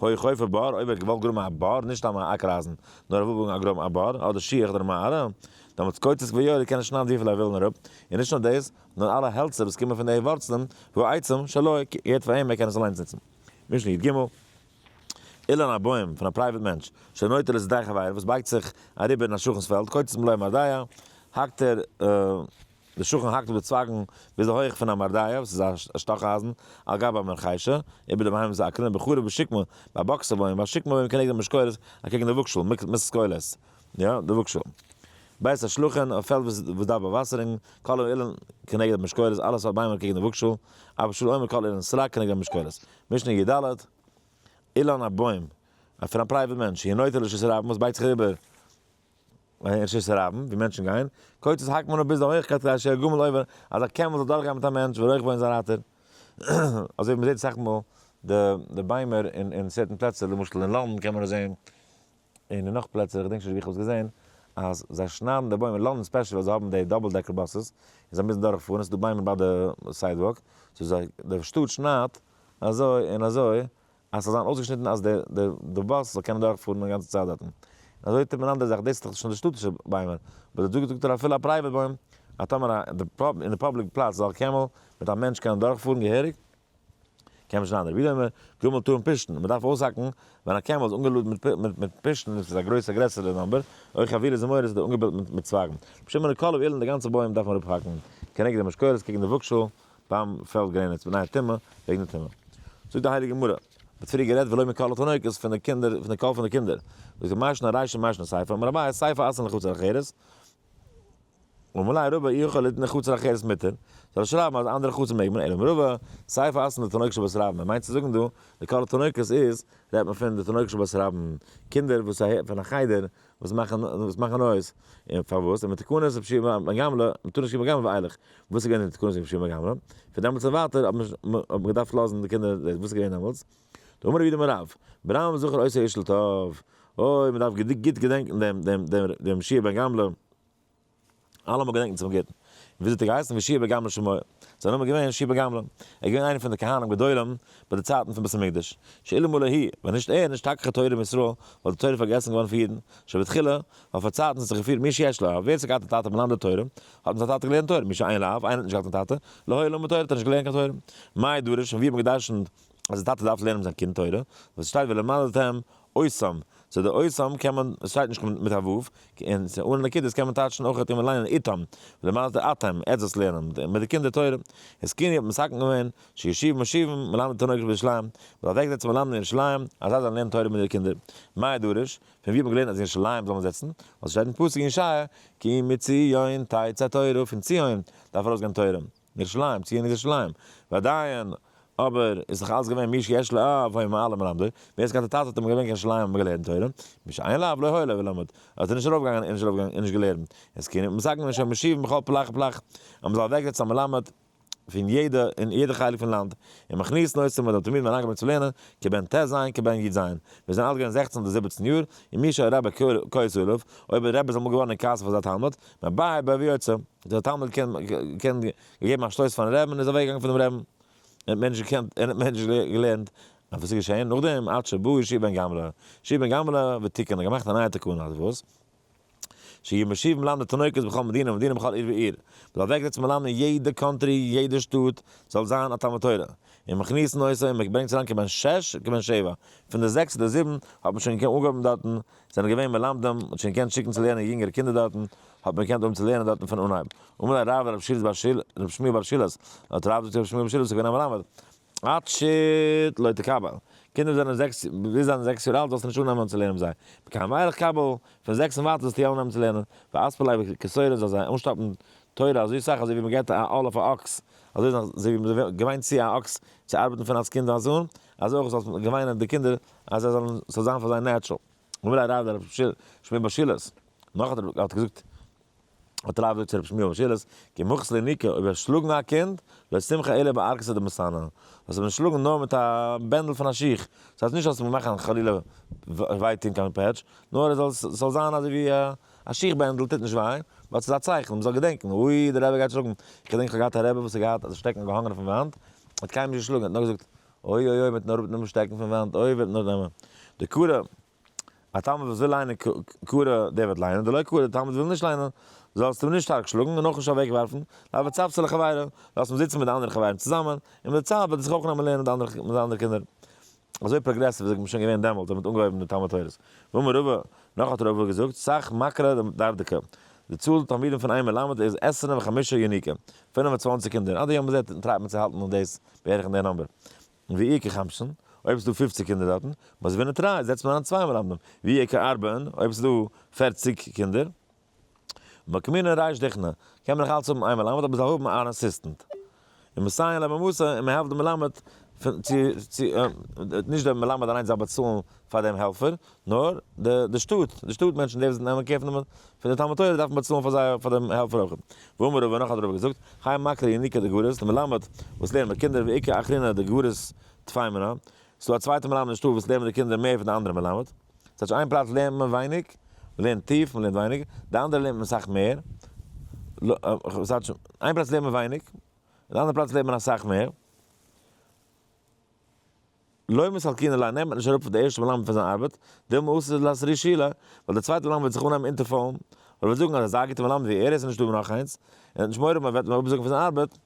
A: היה חופר בור, אויב ער האט געוואלט גראבן א בור, נישט סתם א אקער-אייזן, נאר ער וויל גראבן א בור, אדער שיח אדער מערה, דעמאלטס קוצץ ויורד קען ער שניידן וויפיל ער וויל אראפ, און נישט נאר דאס, נאר אלע העלצער וואס קומען פון די ווארצלען, והעצים שלו, געהערט פאר אים, ער קען עס אליינס נוצן. משנה י"ג. אילן א בוים פון א private מענטש, שנוטה לשדה חבירו, וואס בייגט זיך אריבער אין א שכן'ס פעלד, קוצץ מלא מרדע, האקט ער, דער שכן האקט אפ די צווייגן ביז די הויך פון א מרדע, וואס איז א שטאך אייזן, על גבי המרחישה, איבער די בהמות אקערן, בחרוב בשקמה, ביי באקסער בוים, ביי שקמה בוים כנגד המשקולת, אקעגן די וואגשאל, משקולת, יא, די וואגשאל. בית השלחין, א פעלד וואס דארף באוואסערונג, כל האילן כנגד המשקולת, אלע סארט ביימער קעגן די וואגשאל, אבא שאול אומר כל אילן סרק כנגד המשקולת. משנה י"ד, אילן א בוים, פון א private מענטש, הנוטה לרשות הרבים וואס בייגט זיך אריבער אין רשות הרבים, ווי מענטשן גייען, קוצץ האקט מען אפ ביז די הויכקייט כדי שיהא גמל עובר, אז א camel זאל דורכגיין מיט א מענטש ורוכבו און זיין רייטער. אזוי ווי מען זעט אסאך מאל די ביימער אין certain פלעצער, למשל אין לאנדאן קען מען עס זען, און אין נאך פלעצער, איך געדענק נישט ווי איך האב עס געזען, אז זיי שניידן די בוימער, אין לאנדאן special ווייל זיי האבן די double decker buses, און זיי מוזן דורכפארן, עס איז דא ביימער ביי די sidewalk, so זיי, די שטאט שניידט אזוי און אזוי, אז ס'זאל זיין אויסגעשניטן אז די באס זאל קענען דורכפארן די גאנצע צייט דארטן. און אזוי טוט מען אנדערע זאכן, דאס איז דאך שוין די שטאטישע ביימער, אבער דא זאגט ער אפילו א private בוים, אז טאמער א אין די public פלאץ זאל א camel מיט א מענטש קענען דורכפארן געהעריג, קען מען שניידן. רבי יהודה אומר, גמל טעון פשתן, מען דארף אויסהאקן ווען א camel איז אנגעלאדן מיט פשתן, דאס איז א גרויסע גרעסערע number, או חבילי זמורות איז אנגעבילט מיט צווייגן. רבי שמעון אומר כל האילן די גאנצע בוים דארף מען אראפהאקן, כנגד המשקולת קעגן די וואגשאל ביים פעלד גרעניץ מפני הטומאה, וועגן די טומאה. זאגט די הייליגע גמרא, מ'האט פריער גערעדט ולא מקול התינוקות פון די קינדער, פון די קול פון די קינדער. זאגט ער מאי שנא רישא מאי שנא סיפא, אמר אביי סיפא אתאן לחצר אחרת, אמר ליה רבא אי הכי ליתני חצר אחרת מותר, זאל ער שרייבן אז אנדערע חצר מעג מען, אלא אמר רבא, סיפא אתאן לתינוקות של בית רבן, ער מיינט צו זאגן דא, די קול התינוקות איז, רעדט מען פון די תינוקות של בית רבן, קינדער וואס פון א חדר, וואס מאכן וואס מאכן noise, און פארוואס? און מתקנת רבי יהושע בן גמלא, מתקנת רבי יהושע בן גמלא ואילך, וואס איז געווען די תקנת רבי יהושע בן גמלא? פון דעמאלטס און ווייטער האט מען געדארפט לאזן די קינדער, וואס איז געווען דעמאלטס? דאמר רב יהודה אמר רב, ברם זכור אותו האיש לטוב, אוי, מען דארף גוט געדענקן דעם דעם דעם דעם יהושע בן גמלא, אלעמאל געדענקן צום גוטן. און וויאזוי האט ער געהייסן? יהושע בן גמלא שמו. זיין נאמען איז געווען יהושע בן גמלא. ער איז געווען איינער פון די כהנים גדולים ביי די צייטן פון בית המקדש. שאלמלא הוא, ווען נישט ער, נשתכחה תורה מישראל, וואלט די תורה פארגעסן געווארן פון אידן. שבתחילה, ווייל פאר צייטן האט זיך געפירט מי שיש לו אב, ווער ס'האט געהאט א טאטע מלמד תורה, האט מיט זיין טאטע געלערנט תורה, מי שאין לו אב, איינער האט נישט געהאט קיין טאטע, לא היה לומד תורה, האט ער נישט געלערנט קיין תורה. מאי דרוש, פון ווי האט מען גע'דרש'נט אז די טאטע דארף לערנען מיט זיין קינד תורה, וואס שטייט ולמדתם אותם, so די אותם קען מען, עס שטייט נישט מיט א ו', און ס'איז אן נקודות קען מען טייטשן אויך און ליינען איתם, ולמדת אתם, עטס זאלסט לערנען מיט די קינדער תורה. התקינו האט מתקן געווען, שיושיבו מושיבין, מלמדי תינוקות בירושלים, מ'זאל אוועקזעצן מלמדים אין ירושלים, אז זיי זאלן לערנען תורה מיט די קינדער. מאי דרוש, פון ווי האט מען געלערנט אז אין ירושלים זאל מען זעצן? ווייל ס'שטייט אין פסוק אין ישעיה, כי מציון תצא תורה, פון ציון דארף ארויסגיין תורה. ירושלים, ציון איז ירושלים. ועדיין, אבער, איז דאך אלץ געווען מי שיש לו אב היה מעלה מלמדו, ווער עס געהאט א טאטע האט אים געברענגט קיין ירושלים און געלערנט תורה, מי שאין לו אב לא היה לו ולמד, האט ער נישט ארויפגעגאנגען און נישט ארויפגעגאנגען און נישט געלערנט. התקינו מתקן געווען שיהיו מושיבין בכל פלך ופלך, אז מען זאל אוועקזעצן א מלמד. פון יעדע אין יעדע חלק פון לאנד, און מכניס נושא מיט די תלמידים אריינגעברענגט צו לערנען, כבן ט ז כבן י ז, מיר זענען אלט געווען זעכצן אדער 17 יאר, און מי שהרבי כועס עליו, אויב דער רבי איז אמאל געווארן אין כעס אויף אזא תלמיד, מבער בו ויוצא, דער תלמיד קען קען געגעבן א שטויס פארן רעבן און איז אוועקגעגאנגען פונעם רעבן, ער האט מער נישט געקענט, ער האט מער נישט געלערנט, און וואס איז געשען נאכדעם, עד שבא יהושע בן גמלא, יהושע בן גמלא ותיקן, האט געמאכט א נייע תקנה, אז וואס? שיהיו מושיבים מלמדי תינוקות בכל מדינה ומדינה בכל עיר ועיר, מ'זאל אוועקזעצן מלמדים אין יעדע country, יעדע שטאט, זאל זיין א תלמוד תורה, און מכניסין אותו, און מ'ברענגט אריין כבן שש כבן שבע, פון די זעקס צו די זיבן האט מען שוין אנגעהויבן דארטן, זענען געווען מלמדים, מ'האט שוין געקענט שיקן צו לערנען יונגערע קינדער דארטן, האט מען געקענט אנהויבן צו לערנען דארטן פון אנהייב. אמר ליה רב לרב שילת בר שיל, רב שמואל בר שילת, האט רב געזאגט צו רב שמואל בר שילת וואס איז געווען א מלמד, עד שית לא תקבל, קינדער זענען זעקס, ביז זיי זענען 6 יאר אלט זאלסטו נישט אננעמען צו לערנען מיט זיי, מכאן ואילך קבל, פון זעקס און ווייטער זאלסטו יא אננעמען צו לערנען, ואספר ליה כסורא זאל זיי אנשטאפן תורה אזוי סאך אזוי ווי מען געבט א עול אויף א אקס, אזוי ווי מען געוויינט צו א אקס צו ארבעטן פון אלס קינד אן, אזוי אויך זאלסט געוויינען די קינדער אז זיי זאלן, ס'זאל זיין פאר זיי natural. אמר ליה רב לרב שמואל בר שילת, נאך האט ער געזאגט, האט רב געזאגט צו רבי שמואל בר שילת, כי מחית ליה ינוקא, אויב וועסט שלאגן א קינד, לא תמחיה אלא בערקתא דמסאנא, זאלסט אים נישט שלאגן נאר מיט א בענדל פון א שיך, דאס הייסט נישט זאלסט אים מאכן חלילה וויי טון קיין פעטש, נאר עס זאל זאל זיין אזוי ווי א שיך בענדל טוט נישט וויי, ווייל ס'איז א צייכן, מ'זאל געדענקן, אוי דער רבי גייט שלאגן, איך געדענק איך האב געהאט א רבי וואס האט געהאט א שטעקן געהאנגען אויפן וואנט, האט קיינמאל נישט געשלאגן, האט נאר געזאגט, אוי אוי אוי מ'וועט נאר אראפנעמען שטעקן פון וואנט, אוי וועט מען אראפנעמען די קורה. א תלמיד וואס וויל ליינען קרא, דער וועט ליינען, דלא קרא, דער תלמיד וויל נישט ליינען, זאלסטו אים נישט שטארק שלאגן און אויך נישט אוועקווארפן, לאו צפצה לחבירו, לאז אים זיצן מיט די אנדערע חברים צוזאמען, און מיט די צייט וועט ער זיך אויך נעמען לערנען מיט די אנדערע קינדער. אזוי progressive איז מען שוין געווען דעמאלט ווען מען האט אנגעהויבן די תלמוד תורה'ס. ואמר רבא, נאך האט רבא געזאגט, סך מקרי דרדקי, די צאל תלמידים פון איין מלמד איז עשרים וחמשה ינוקא, 25 קינדער, עד היום הזה טרייט מען צו האלטן אן דאס בערך אין די number. ואי כחמשין, אויב ס'איז דא 50 קינדער דארטן, מותבינן תרי, זעצט מען אריין צוויי מלמדים. ואי כארבעין, אויב ס'איז דא 40 קינדער, מוקמינן ריש דוכנא, קען מען נאך אלץ האבן איין מלמד, אבער זאל האבן אן assistant. און מסייעין ליה במתא, און מען העלפט דעם מלמד, פון צו, צו, נישט דער מלמד אליינס זאל באצאלן פאר דעם העלפער, נאר די, די שטאט, די שטאט מענטשן, די וואס נעמען care פון דעם, פון די תלמוד תורה דארפן באצאלן פאר זיי, פאר דעם העלפער אויך. ואמר רבא, נאך האט רבא געזאגט, האי מקרי ינוקא דגריס, די מלמד וואס לערנט מיט קינדער, ואיכא אחרינא דגריס טפי מינה, ס'איז דא א צווייטע מלמד אין שטאט וואס לערנט מיט די קינדער מער פון די אנדערע מלמד. ס'טייטש איין פלאץ לערנט מען ווייניג, מ'לערנט טיף, מ'לערנט ווייניג, די אנדערע לערנט מען אסאך מער. ס'טייטש איין פלאץ לערנט מען ווייניג, די אנדערע פלאץ לערנט מען אסאך מער. לא מסלקינן ליה נעמט מען נישט אראפ פון די ערשטע מלמד פון זיין ארבעט, דילמא אתי לאתרויי ליה, ווייל דער צווייטער מלמד וועט זיך אנהייבן אונטערפאלן, ווייל ער וועט זאגן אז אזא גוטער מלמד ווי ער איז נישטא נאך איינס, און האט נישט מורא מען וועט אים אפזאגן פון זיין ארבעט,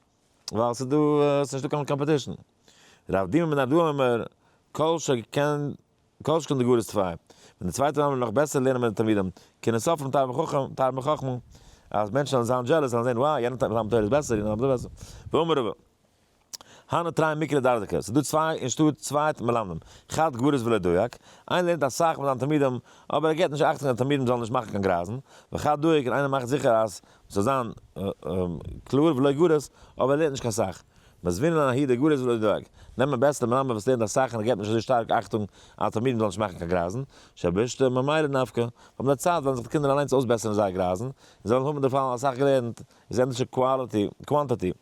A: ווייל ס'איז דא, ס'איז נישטא קיין competition. רב דימי מנהרדעא אומר, כל שכן כל שכן דגריס טפי. ווען דער צווייטער מלמד וועט נאך בעסער לערנען מיט די תלמידים, קנאת סופרים תרבה חכמה, תרבה חכמה, אז מענטשן זאלן זיין jealous, זאלן זען, wow, יענער תלמוד תורה איז בעסער, יענער תלמוד תורה איז בעסער. ואמר רבא. הני תרי מקרי דרדקי, ס'איז דא צוויי אין שטאט צוויי מלמדים, חד גריס ולא דייק, איינער לערנט אסאך מיט זיינע תלמידים, אבער ער געבט נישט אכטונג אז די תלמידים זאלן נישט מאכן קיין גרייזן, וחד דייק און איינער מאכט זיכער אז ס'זאל זיין קלאר ולא גריס, אבער ער לערנט נישט קיין סאך. מותבינן ההוא דגריס ולא דייק, נעמט מען בעסער די מלמד וואס לערנט אסאך און ער געבט נישט אזוי שטארק אכטונג אז תלמידים זאלן נישט מאכן קיין גרייזן, שבשתא ממילא נפקא, ווייל מיט די צייט וועלן זיך די קינדער אליינס אויסבעסערן זייער גרייזן, און זיי וועלן האבן דערפאר אסאך געלערנט, איז ענדערש quality, quantity.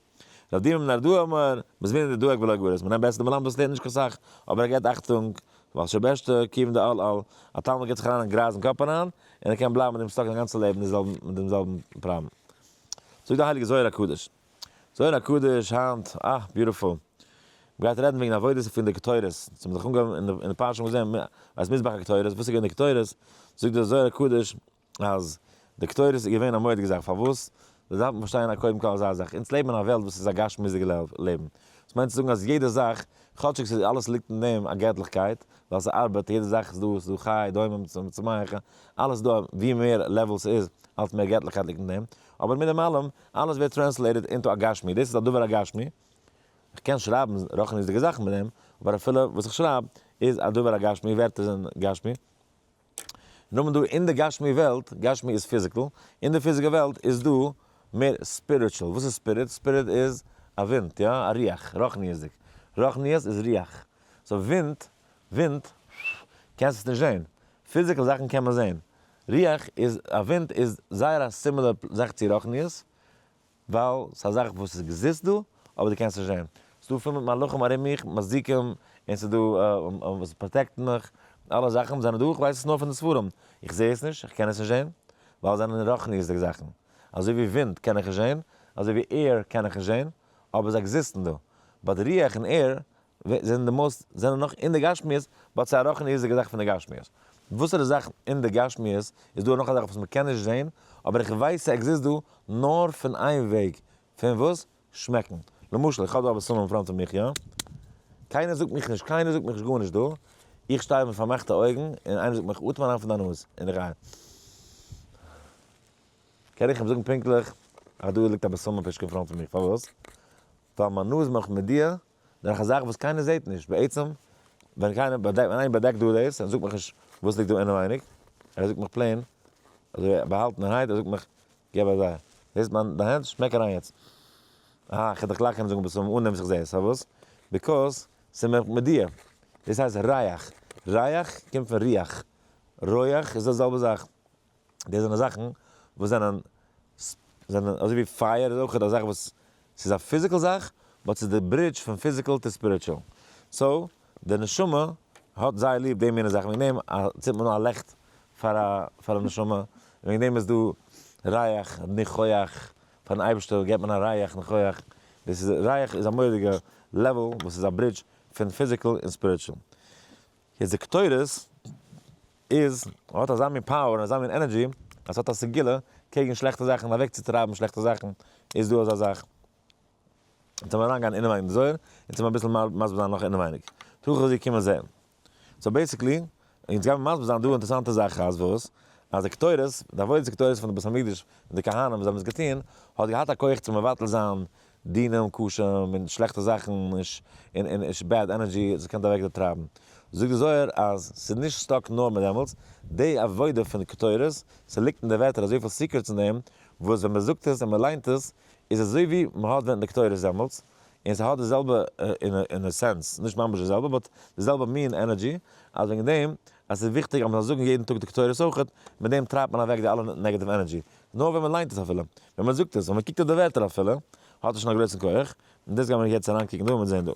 A: רב דימי מנהרדעא אמר, מותבינן דדייק ולא גריס, מ'נעמט בעסער די מלמד וואס לערנט נישט קיין סאך, אבער ער געבט אכטונג, ווייל שבשתא כיון דעל על, א תלמיד געבט זיך אריין אין גרייז אין קאפ אריין, און ער קען בלייבן מיט דעם stuck זיין גאנצע לעבן מיט דעם זעלבן פראבלעם. זאגט דער הייליגער זוהר הקדוש, זוהר הקדוש היינט, אה, beautiful. מ'גייט רעדן וועגן עבודות פון די קטורת, ס'האט זיך אנגעהויבן אין די פרשה האבן מיר געזען אז מזבח הקטורת, וואס איז געווען די קטורת? זאגט דער זוהר הקדוש אז די קטורת איז געווען א מורא'דיגע זאך, פארוואס? דאס דארף מען פארשטיין א קודם כל אזא זאך, אונז לעבן אין א וועלט וואס איז א גשמיות'דיגע לעבן, דאס מיינט צו זאגן אז יעדע זאך, כאטשיג ס'איז אלעס ליגט אין דעם א געטליכקייט, ווייל ס'ארבעט, יעדע זאך איז דא, ס'איז דא חי, דומם, צומח, אלעס איז דא, ווי מער level ס'איז, אלץ מער געטליכקייט ליגט אין דעם, אבער מיט דעם אלעם, אלעס ווערט translated into א גשמי, דאס איז א דבר הגשמי, איך קען שרייבן רוחניות'דיגע זאכן מיט דעם, אבער אפילו וואס איך שרייב איז א דבר הגשמי, ווערטער זענען גשמי. נאר דא אין די גשמי וועלט, גשמי איז physical, אין די physical וועלט איז דא מער spiritual. וואס איז spirit? Spirit איז א ווינט, יא, א רוח, רוחניות'דיג. רוחניות איז רוח. So ווינט, ווינט, קענסט עס נישט זען. Physical זאכן קען מען זען. רוח איז, א ווינט איז זייער א similar זאך צו רוחניות, ווייל ס'איז א זאך וואס עקזיסט דא, אבער דו קענסט נישט זען. ס'איז דא פול מיט מלאכים ארום מיך, מזיקים, און ס'איז דא וואס protect ן מיך, אלע זאכן זענען דא, איך ווייס עס נאר פון די ספרים, איך זע עס נישט, איך קען עס נישט זען, ווייל עס זענען רוחניות'דיגע זאכן. אזוי ווי ווינט קען איך נישט זען, אזוי ווי air קען איך נישט זען, אבער זיי exist ן דא. but רוח און air זענען די most, זענען נאך אין די גשמיות, but ס'איז א רוחניות'דיגע זאך פון די גשמיות. וואסערע זאך אין די גשמיות איז דא נאך א זאך וואס מ'קען נישט זען, אבער איך ווייס ס' exist דא נאר פון איין וועג, פון וואס? שמעקן. למשל, איך האב דא א בשמים אין front פון מיך, יא? קיינער זאגט מיך נישט, קיינער זאגט מיך נישט גארנישט דא. איך שטיי מיט פארמאכטע אויגן, און איינער זאגט מיך, אטעם אריין פון דיין נאז, און איך גיי. קען איך אים זאגן פונקטליך אז דא ליגט א בשמים פושקע אין front פון מיך, פארוואס? ווייל מיין נאז מאכט מודיע דורך א זאך וואס קיינער זעט נישט, בעצם ווען קיינער באדעקט, ווען איינער באדעקט דא דאס און זאגט מיך נישט וואס ליגט דא אינעווייניג, ער זאגט מיך plain, אזוי באהאלטענערהייט, ער זאגט מיך געב אזא, זעסט מיין דיין הענט? שמעק אריין יעצט. אה, איך וועל דיך גלייך קענען זאגן בשמים אן דעם וואס איך זע עס, פארוואס? because ס'איז מיך מודיע. דאס הייסט ריח. ריח קומט פון רוח. רויעך איז די זעלבע זאך. דאס זענען זאכן וואס זענען זענען אזוי ווי פייער איז אויך א זאך וואס ס'איז א physical זאך, but ס'איז די bridge פון physical to spiritual. so, די נשמה האט זייער ליב די מינע זאכן, וועגן דעם צינדט מען אן א לעכט פאר א פאר א נשמה, וועגן דעם איז דא ריח ניחוח, פארן אייבערשטער געבט מען א ריח ניחוח, דאס איז ריח איז א מורא'דיגע level וואס איז א bridge פון physical און spiritual. יעצט די קטורת איז האט אזא מין power און אזא מין energy אז ס'האט א סגולה קעגן שלעכטע זאכן און אוועקצוטרייבן שלעכטע זאכן, איז דא אזא זאך. אונז וועלן אריינגיין אינעווייניג אין די זוהר, אונז וועלן אביסל מסביר זיין נאך אינעווייניג. תא חזי קום און זע. so basically, אונז גיימיר מסביר זיין דא אינטערעסאנטע זאך אז וואס? אז די קטורת, די עבודת הקטורת פון די בית המקדש און די כהנים וואס האבן עס געטון, האט געהאט א כח צו מבטל זיין דינים קשים און שלעכטע זאכן און און bad energy עס קען אוועק טרייבן. זאגט די זוהר אז ס'איז נישט stuck נאר מיט דעמאלטס, די עבודה פון קטורת, ס'ליגט אין די ווערטער אזויפיל secrets אין דעם, וואס ווען מ'זאגט עס און מ'ליינט עס, איז אזוי ווי מ'האט ווען די קטורת דעמאלטס, און ס'האט די זעלבע אין א sense, נישט ממש די זעלבע, but די זעלבע מין energy, אז וועגן דעם אז ס'איז וויכטיג אז מ'זאל זאגן יעדן טאג די קטורת אויכעט, מיט דעם טרייבט מען אוועק די אלע negative energy, נאר ווען מ'ליינט עס אפילו, ווען מ'זאגט עס, ווען מ'קוקט אויף די ווערטער אפילו, האט עס שוין א גרויסן כח, און דאס גיימיר יעצט אריינקוקן דא און זען דא.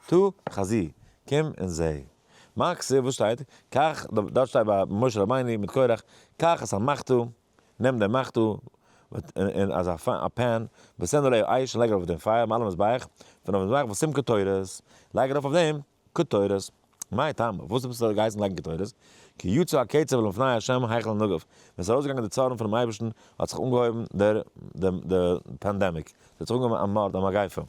A: תא חזי, קום און זע. מה כתיב, וואס שטייט? קח, דארט שטייט ביי משה רבינו מיט קורח, קח את המחתה, נעם דעם מחתה, און אזא א pan, ותן עליה אש, און לייג ארויף אויף דעם פייער, מעל המזבח, פון אויפן מזבח, ושים קטורת, לייג ארויף אויף דעם קטורת. מאי טעמא, וואס האט עס געהייסן לייגן קטורת? כי יצא הקצף לפני ה' החל הנגף, ווען עס איז ארויסגעגאנגען די צארן פונעם אייבערשטן האט זיך אנגעהויבן דער די pandemic, עס האט זיך אנגעהויבן א מארד, א מגיפה.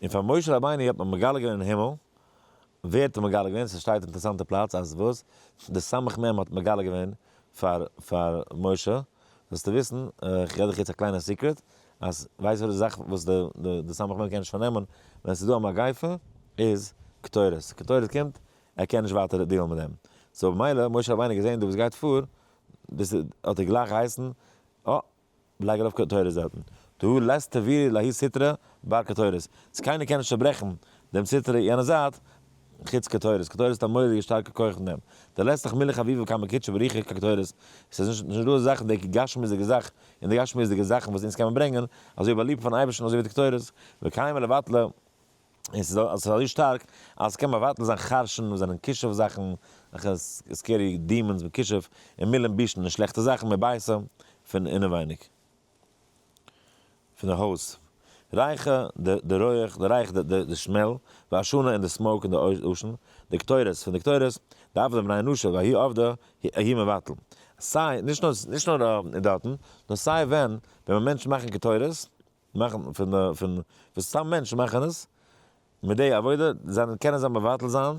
A: און פאר משה רבינו האט מען מגלה געווען אין הימל, ווער האט אים מגלה געווען? ס'שטייט אינטערעסאנטע פלאץ אז וואס? די סמך מם האט מגלה געווען פאר פאר משה, זאלסטו וויסן, איך רעד דיך יעצט א קליינע secret, אז ווייסט וואס די זאך וואס די די סמך מם קען נישט פארנעמען ווען ס'איז דא א מגיפה איז קטורת, קטורת קומט ער קען נישט ווייטער deal ן מיט דעם, so במילא משה רבינו געזען דא וואס גייט פאר, דאס האט ער גלייך געהייסן, אה! לייג ארויף קטורת דארטן. דהא לית תבירי לההוא סטרא בר קטורת. אז קיינער קען נישט צוברעכן דעם סטרא יענע זייט, חוץ קטורת. קטורת האט א מורא'דיגע שטארקע כח אין דעם. דלית לך מילא חביבא קמי קודשא בריך הוא כקטורת. עס איז נישט נישט דא אזא זאך די גשמיות'דיגע זאך און די גשמיות'דיגע זאכן וואס אונז קען מען ברענגען אזוי באליבט פארן אייבערשטן אזוי ווי די קטורת. וקיימא לבטלה. און ס'איז אזוי שטארק אז ס'קען מבטל זיין חרשן וואס זענען כישוף זאכן, וועלכע scary demons מיט כישוף, און מילין בישין און שלעכטע זאכן מביתא פון אינעווייניג פון די הויז. ריחא, די רויעך, די רייך, די smell, ועשנא און די smoke און די עשן, די קטורת פון די קטורת, דעבדי בני אנשא וההיא עבדא ההיא מבטל. סיי, נישט נאר נישט נאר דארטן, נאר סיי ווען, ווען מענטשן מאכן קטורת, מאכן פון די פון וואס סתם מענטשן מאכן עס, מיט די עבודה זענען קענען זיי מבטל זיין,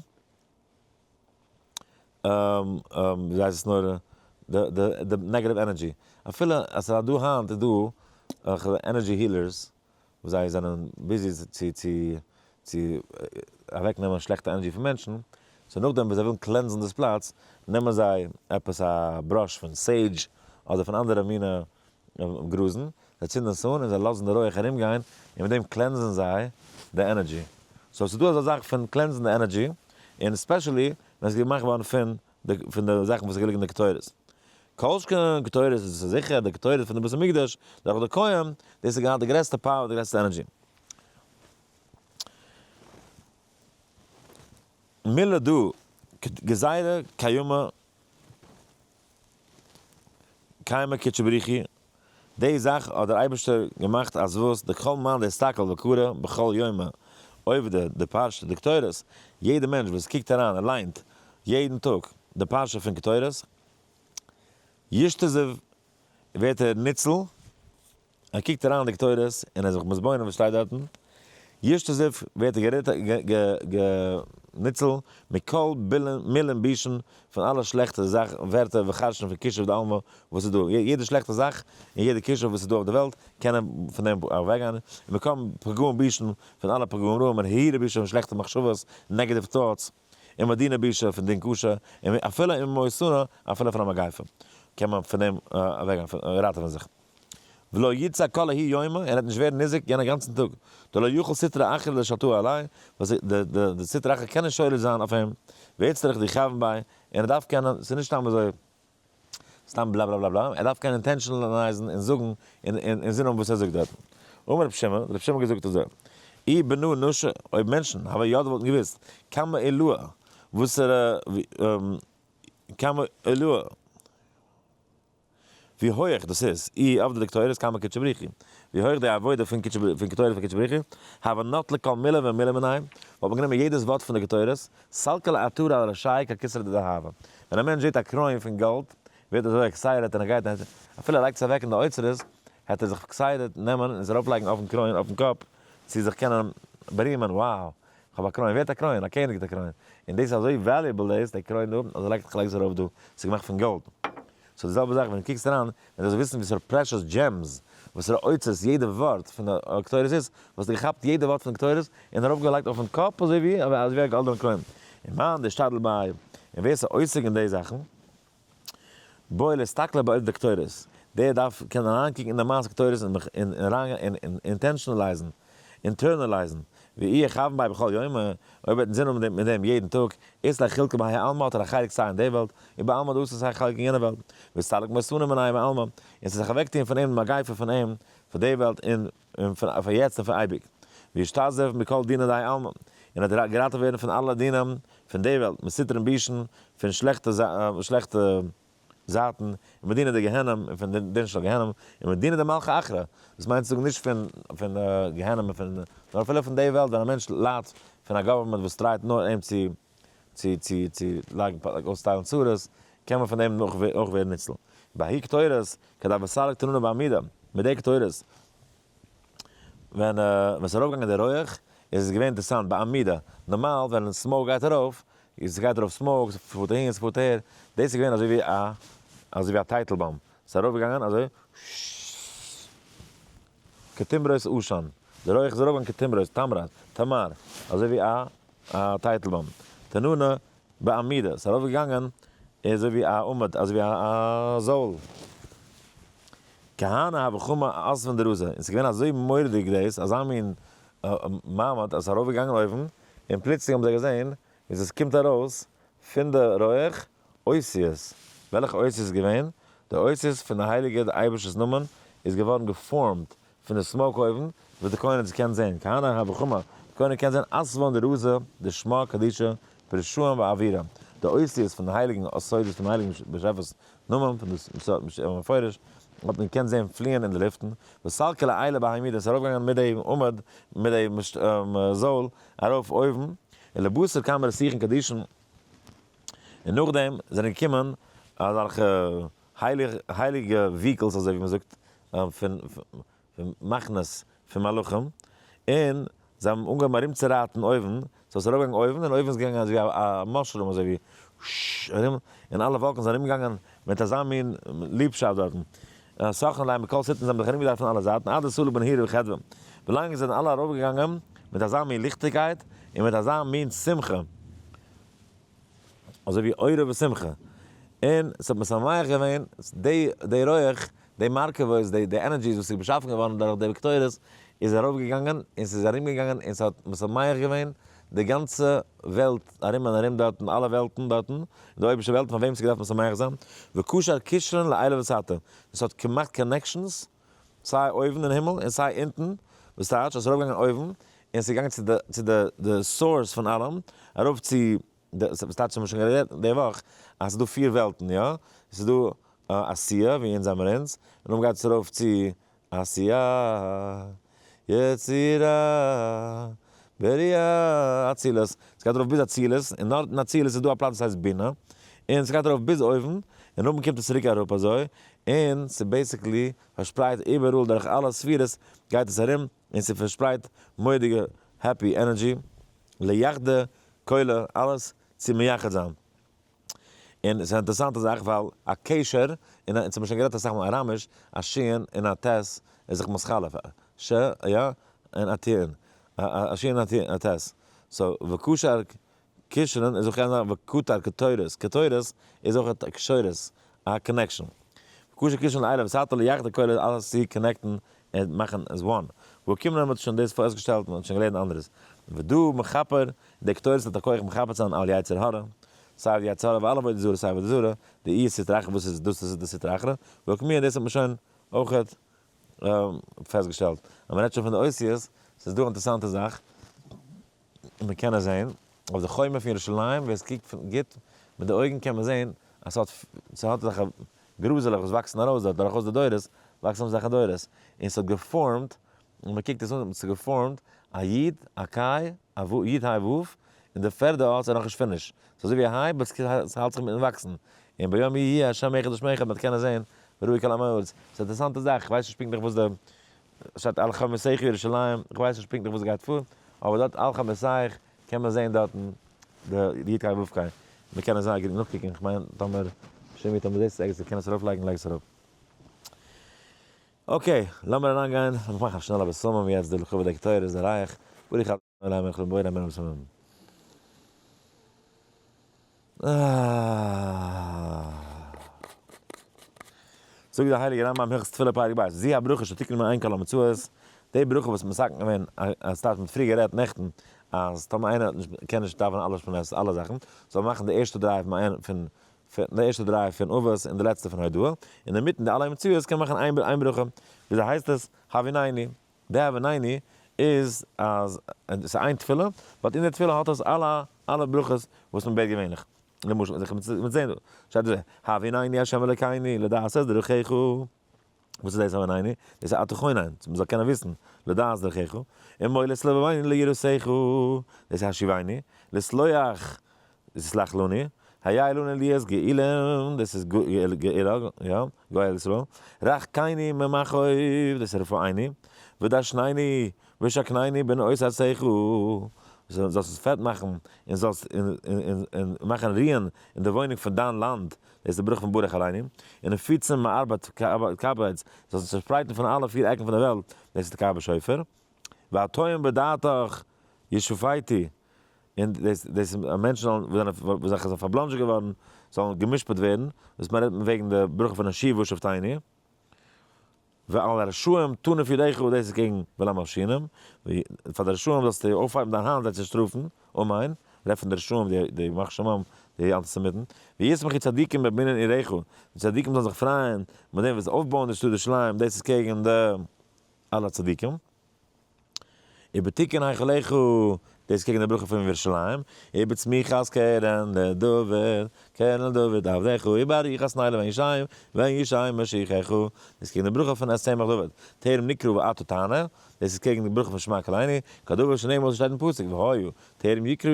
A: ווי הייסט עס נאר, די די די negative energy, אפילו אז ס'איז דא היינט איז דא energy healers וואס זיי זענען busy צו צו צו אוועק נעמען שלעכטע energy פון מענטשן, so נאכדעם וואס זיי ווילן cleanse ן דאס פלאץ נעמען זיי עפעס א brush פון sage אדער פון אנדערע מינע גראזן, זיי צינדן עס אן און זיי לאזן די רויעך ארום גיין, און מיט דעם cleanse ן זיי די energy. so ס'איז דא אזא זאך פון cleanse ן די energy, און especially ווען ס'איז געמאכט געווארן פון די פון די זאכן וואס איז געליגן אין די קטורת. כל שכן קטורת איז עס זיכער די קטורת פון די בית המקדש דורך די כהן, דאס האט געהאט די גרעסטע power, די גרעסטע energy. מילא דא, גזירה קיימא קיימא קודשא בריך הוא, די זאך האט דער אייבערשטער געמאכט אז וואס די כל מאן דאסתכל וקרא בכל יומא עובדא דפרשתא דקטורת, יעדער מענטש וואס קוקט אריין און ליינט יעדן טאג די פרשה פון קטורת, ישתזיב ווערט ער ניצול, ער קוקט אריין אין די קטורת און ער איז זיך מתבונן וואס שטייט דארטן, ישתזיב ווערט ער געניצול מכל מילין בישין פון אלע שלעכטע זאכן ווערטער וחרשין פון כישוף דעלמא וואס איז דא, יעדע שלעכטע זאך און יעדע כישוף וואס איז דא אויף די וועלט קען ער פון דעם אוועקגיין, און מכל פגעים בישין פון אלע פגעים רעים און הרהורי בישא פון שלעכטע מחשבות, negative thoughts, און מדינא בישא פון דין קשה, און אפילו וממאוסנא אפילו פון א מגיפה קען מען פון דעם אוועקגיין ראטעווען זיך. ולא יצא כל ההוא יומא, ער וועט נישט ווערן ניזוק יענע גאנצן טאג, דלא יכיל סטרא אחרא לשלטאה עליה, וואס די סטרא אחרא קען נישט שולט זיין אויף אים, ואיצטריך דיכוון ביה, און ער דארף קענען, ס'איז נישט סתם אזוי, סתם בלא בלא בלא בלא, ער דארף קענען intentionalize ן און זאגן און אינזין האבן וואס ער זאגט דארטן. אמר רבי שמעון, רבי שמעון האט געזאגט אזוי, אי בני נשא, אויב מענטשן, הוו ידעי וואלטן געוואוסט, כמה עילאה, וואסערע, כמה עילאה, ווי הויעך דאס איז, אי עבדא דקטורת כמה קודשא בריך הוא, ווי הויעך די עבודה פון קטורת פון קודשא בריך הוא, הוה נטלי כל מילה ומילה מיניה, וואלט מען גענומען יעדעס ווארט פון די קטורת, סלקא ליה עטרה על רישיה ככתרא דדהבא. ווען א מענטש זעט א קרוין פון גאלד, ווערט ער אזוי excited און ער גייט און אפילו ער לייגט עס אוועק אין די אוצרות, העט ער זיך excited נעמען און עס ארויפלייגן אויפן קרוין אויפן קאפ, צו זיך קענען בארימען, wow, כ'האב א קרוין, ווער האט א קרוין? א קעניג האט א קרוין. און דאס איז אזוי valuable דאס, די קרוין דא, אז ער לייגט כ'לייג עס ארויף דא, ס'איז געמאכט פון גאלד. so די זעלבע זאך ווען דו קוקסט אריין, ווען דו זאלסט וויסן וואסערע precious gems, וואסערע אוצרות יעדע ווארט פון די קטורת איז, וואלסטו געכאפט יעדע ווארט פון די קטורת און ארויפגעלייגט אויפן קאפ אזוי ווי אזוי ווי א גאלדענע קרוין. און מאן דאשתדל ביה, און ווער ס'איז עוסק אין די זאכן, בעי לאסתכלא בעובדא דקטורת, דער דארף קענען אריינקוקן אין די מעשה קטורת און אריינגיין און intentionalize ן, internalize ן, ואי יכוון ביה בכל יומא, אויב ער וועט אינזין האבן מיט דעם יעדן טאג, אית ליה חולקא בהאי עלמא האט ער א חלק סיי אין די וועלט, ובעלמא דאתי סיי א חלק אין יענע וועלט, ואסתלק מאוסנא מיניה מעלמא, און ס'זאל זיך אוועקטוען פון אים די מגיפה פון אים, פון די וועלט און און פון פאר יעצט און פאר אייביג. וישתזיב מכל דינא דהאי עלמא, און ער וועט געראטעוועט ווערן פון אלע דינים פון די וועלט, מסטרין בישין, פון שלעכטע שלעכטע זייטן, און מדינא דגיהנום, און פון דין של גיהנום, און מדינא דמלכא אחרא, דאס מיינט צו זאגן נישט פון פון גיהנום און פון, נאר אפילו פון די וועלט ווען א מענטש ליידט פון א government וואס try ט נאר אים צו צו צו צו לייגן אויסטיילן צרות, קען מען פון דעם אויך ווערן ניצול. בהאי קטורת, כד הוה סליק תננא בעמודא, מיט די קטורת, ווען ווען ס'איז ארויפגעגאנגען די רויעך, איז עס געווען אינטערעסאנט, בעמידה, נארמאל ווען smoke גייט ארויף, איז ס'גייט ארויף smoke, ס'פארט אהין ס'פארט אהער, דאס איז געווען אזוי ווי א אזוי ווי א טייטלבוים, ס'איז ארויפגעגאנגען אזוי, כתמרות עשן, די רויעך איז ארויפגעגאנגען כתמרות, תמרת, תמר, אזוי ווי א א טייטלבוים, תננא בעמידה, ס'איז ארויפגעגאנגען אזוי ווי א עמוד, אזוי ווי א זויל. כהנא הוה חמא עשבן דרזא, און ס'איז געווען אזוי מורא'דיג דאס, אזא מין מעמד, אז ס'איז ארויפגעגאנגען אויבן, און פלוצלינג האבן זיי געזען ווי עס קומט ארויס פון די רויעך אותיות. וועלכע אותיות איז געווען? די אותיות פון די הייליגע די אייבערשטער'ס נאמען איז געווארן געפארמט פון די smoke אויבן, וואס די כהן האט געקענט זען, כהנא הוה חמא, די כהן האט געקענט זען עשבן דרזא דשמא קדישא פרשאן באווירא, די אותיות פון די הייליגן סודות פונעם הייליגן באשעפער'ס נאמען, פון דאס מפורש, האט מען געקענט זען פליען אין די לופטן, וסלקא לעילא בהאי עמודא, עס איז ארויפגעגאנגען מיט די עמוד, מיט די זויל, ארויף אויבן, ולבתר קמי רתיכין קדישין, און נאכדעם זענען געקומען אזעלכע הייליגע vehicles אזוי ווי מען זאגט פון מחנות פון מלאכים, און זיי האבן אנגעהויבן ארומצורייטן אויבן, so עס איז ארויפגעגאנגען אויבן, און אויבן איז געגאנגען אזוי ווי א mushroom אזוי ווי ששש ארום, און אלע וואלקנס זענען ארומגעגאנגען מיט אזא מין ליבשאפט דארטן, סכן ליה מכל סיטין, זיי האבן זיך ארומגעדרייט פון אלע זייטן, עד דסלו בנהירו וחדוה, ווילאנג זיי זענען אלע ארויפגעגאנגען מיט אזא מין ליכטיגקייט און מיט אזא מין שמחה. אזוי ווי אורה ושמחה, און ס'האט משמח געווען די די רויעך, די מרכבות, די די energies וואס איז באשאפן געווארן דורך די קטורת, איז ארויף געגאנגען און ס'איז ארום געגאנגען און ס'האט משמח געווען די גאנצע וועלט ארום און ארום דארטן, אלע וועלטן דארטן, די אויבערשטע וועלטן פאר וועם ס'איז געדארפט משמח זיין, וקשר קשרין לעילא ותתא, עס האט געמאכט connections סיי אויבן אין הימל און סיי אונטן, וואס טייטש אז ס'איז ארויפגעגאנגען אויבן און ס'איז געגאנגען צו די צו די די source פון אלעם, ארויף צו די, וואס טייטש האבן מיר שוין גערעדט די וואך אז ס'איז דא פיר וועלטן יא? ס'איז דא עשיה ווי אונז זעמער אונז, און נאכדעם גייט עס ארויף צו עשיה, יצירה, בריאה, אצילות, ס'גייט ארויף ביז אצילות, און דארט אין אצילות איז דא א פלאץ וואס הייסט בינה, און ס'גייט ארויף ביז אויבן, און נאכדעם קומט עס צוריק אראפ אזוי, און ס'איז basically פארשפרייט איבעראל דורך אלע ספירות גייט עס ארום, און ס'פארשפרייט מורא'דיגע happy energy, ליחדה כולא, אלעס צו מייחד זיין. און ס'איז א אינטערעסאנטע זאך ווייל א קשר, און אונז האבן שוין גערעדט אסאך מאל אראמיש, א שין און א ט' איז זיך מתחלף, ש יא און א ט און, א שין און א ט. so וקשר קשרין איז אויך א וקטר קטורת, קטורת איז אויך א קשורת, א connection. וקשר קשרין לעילא ותתא ליחדה כולא אלעס צו connect ן און מאכן as one. והוקימנא מ'האט שוין דאס פעסטגעשטעלט, מ'האט שוין געלערנט אנדערעס. ודא מכפר, די קטורת האט א כח מכפר צו זיין על יצר הרע, סיי די יצר הרע ועל עבודה זרה סיי עבודה זרה, די אי סטרא אחרא וואס איז דאס איז די סטרא אחרא, והוקימנא דאס האט מען שוין אויכעט פעסטגעשטעלט. אז מ'רעדט שוין פון די אותיות, ס'איז דא א אינטערעסאנטע זאך, און מ'קען עס זען, אויף די חומה פון ירושלים, ווער עס קוקט גוט מיט די אויגן קען מען זען אז ס'האט ס'האט אזעלכע גראזעלעך וואס וואקסן ארויס דארט דורכאויס די דורות, וואקסן אויף אזעלכע דורות, און ס'האט געפארמט, און מ'קוקט עס אן, ס'האט געפארמט א יוד, א קיי, א וו, יוד היי וו, און די פערדע אות איז נאכנישט finish, ס'איז אזוי ווי א היי but ס'האלט זיך מיטן וואקסן, און ביום יהיה השם אחד ושמו אחד מ'וועט קענען זען וראו כל עמי הארץ, ס'איז א אינטערעסאנטע זאך, כ'ווייס נישט פונקטליך וואס די שטייט על חומותיך ירושלים, כ'ווייס נישט פונקטליך וואס גייט פאר, אבער דארט על חומותיך קען מען זען דארטן די יוד קיי וו קיי, מ'קען עס זייער גרינג נאכקוקן, כ'מיין טאמער שימי טאמער זעסט עס ערגעץ קען עס ארויפלייגן לייג עס ארויף. okay, לאמיר אריינגיין, לאמיך מאכן א שנעלע בשמים יעצט די לכבוד די קטורת איז רייך, ברוך אתה ה' מלך העולם בורא מיני בשמים. זאגט דער הייליגער רמב ם הלכות תפילה פרק ב', זו הברכה שתיקנו מעין כל המצוות, די ברכה וואס מ'האט מתקן געווען, אז ס'טייטש מ'האט פריער גערעדט נעכטן, אז טאמער איינער האט נישט קען נישט דאווענען אלע שמונה עשרה אלע זאכן, זאל מען מאכן די ערשטע דריי פון די ערשטע דריי פון אבות און די לעצטע פון הודאה, און אינמיטן די אלע מצוות קען מען מאכן איין ברכה, וויאזוי הייסט עס? הבינני. די הבינני איז אז עס איז איין תפילה, but אין די תפילה האט עס אלע אלע ברכות וואס מען בעט געווענליך. למשל, זיך מיט זען דא, שטייט אזוי, הבינני ה' אלוקינו לדעת את דרכיך, וואס איז דאס הבינני? דאס איז אתה חונן, מען זאל קענען וויסן, לדעת דרכיך, ומול את לבבנו ליראתך, דאס איז השיבנו, לסלוח, דאס איז סלח לנו, היה לנו להיות גאולים, דאס איז גאולה, יא, גואל ישראל, רחקני ממכאוב, דאס איז רפאני, ודשנני ושכנני בנאות ארצך, זאלסט עס פעט מאכן און זאלסט מאכן רוען אין די וואוינונג פון דיין לאנד, דאס איז די ברכה פון ברך עלינו, און הפיצם מארבע קצוות, זאלסט עס צעשפרייטן פון אלע פיר עקן פון דער וועלט, דאס איז תקע בשופר, והטועים בדעתך ישפטו, און דאס דאס מענטשן זאלן וואס זענען וואס זענען פארבלאנדזשעט געווארן זאלן גע'משפט ווערן, דאס מיינט וועגן די ברכה פון השיבה שופטינו, ועל הרשעים תנוף ידך, דאס איז קעגן ולמלשינים, פאר די רשעים זאלסטו אויפהייבן דיין האנט זיי צו שטראפן, אמן, רעדט פון די רשעים די די ימח שמם די אנטיסעמיטן, וישמחו צדיקים בבנין עירך, די צדיקים זאלן זיך פרייען מיט דעם וואס אויפבויען די שטאט ירושלים, דאס איז קעגן די אלע צדיקים. ובתיקון היכלך, דאס איז קעגן די ברכה פון ירושלים, ובצמיחת קרן לדוד, קרן לדוד עבדך, ובעריכת נעלה בן ישי, בן ישי משיחך, דאס איז קעגן די ברכה פון את צמח דוד, טרם נקרא ואתה תענה, דאס איז קעגן די ברכה פון שמע קולנו, כדבר שנאמר וואס שטייט אין פסוק, והיה טרם יקראו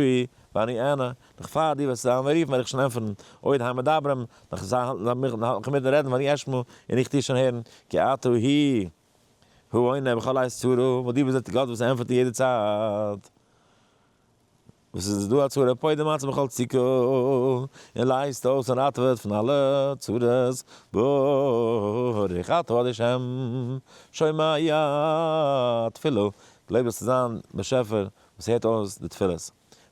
A: ואני אענה, נאך פאר דו וועסט זיין רופן וועל איך שוין ענטפערן, עוד הם מדברים, נאך זיי האלטן מיטן רעדן ואני אשמע, און איך טו שוין הערן, כי אתה הוא. העונה בכל עת צרה, ווייל דו ביסט דער גאט וואס ענטפערט אין יעדע צייט וואס עס איז דא א צרה, פודה ומציל מכל צוקה, און לייזט אויס און ראטעוועט פון אלע צרות, ברוך אתה ה' שומע תפילה, געלויבט זאלסטו זיין באשעפער וואס הערט אויס די תפילות.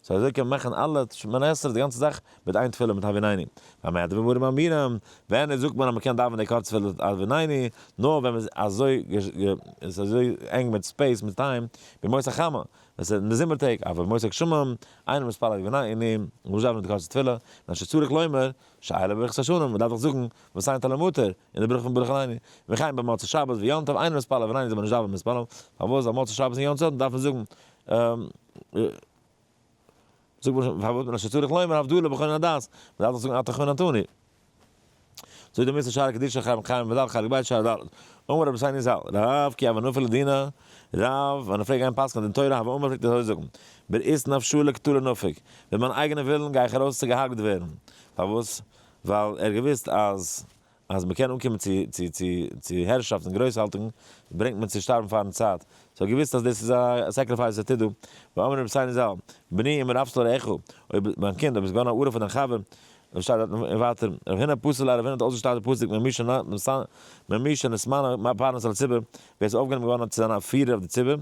A: So אזוי קען מען מאכן אלע שמונה עשרה, די גאנצע זאך, מיט איין תפילה מיט הביננו. במה דברים אמורים, ווען זאגט מען אז מען קען דאווענען די קורצע תפילה מיט הביננו, נאר ווען מען איז אזוי איז אזוי ענג מיט space מיט time, בימות החמה, ווען ס'איז אין די זומער טעג, אבל בימות הגשמים, אינו מתפלל הביננו, מוז דאווענען די קורצע תפילה, מפני שצריך לומר, שאלה בברכת השנים, מען דארף דאך זאגן ותן טל ומטר, אין די ברכה פון ברך עלינו, וכן במוצאי שבת ויום טוב אינו מתפלל הביננו זאל מען נישט דאווענען מתפלל, פארוואס ווייל מוצאי שבת און יום טוב דארף מען זאגן זאגט מען פארוואס מפני שצריך לומר הבדלה בחונן הדעת, מען דארף דאך זאגן אתה חוננתנו. זאגט די מוסר שערי קדושה חיים חיים ודל חלק ב' שער ד', אמר רבותינו ז"ל, רב כי הוה נפיל לדינא, רב, ווען ער פלעגט גיין פסק'נען דין תורה הוה אמר פלעגט ער אזוי זאגן, בראות נפשא לקטלא נפיק, מיט מיין אייגענע ווילן גיי איך ארויס צו געהארגעט ווערן, פארוואס? ווייל ער האט געוואוסט אז אז מען קען אנקומען צו צו צו צו הערשאפט און גרויסהאלטונג ברענגט מען צו שטארבן פארן צייט, so ער האט געוואוסט אז דאס איז א sacrifice וואס ער טוט דא, ואמר רבותינו ז"ל, בני אם רבת לרעך, אויב מיין קינד אויב ביסט געווארן א ערב פאר דיין חבר, און שטייט דארט און ווייטער, רב הונא פסל ליה, רב הונא האט אויסגעשטארט די פסוק ממי שנתמנה פרנס על הציבור, ווער איז אויפגענומען געווארן צו זיין א פירער אויף די ציבור,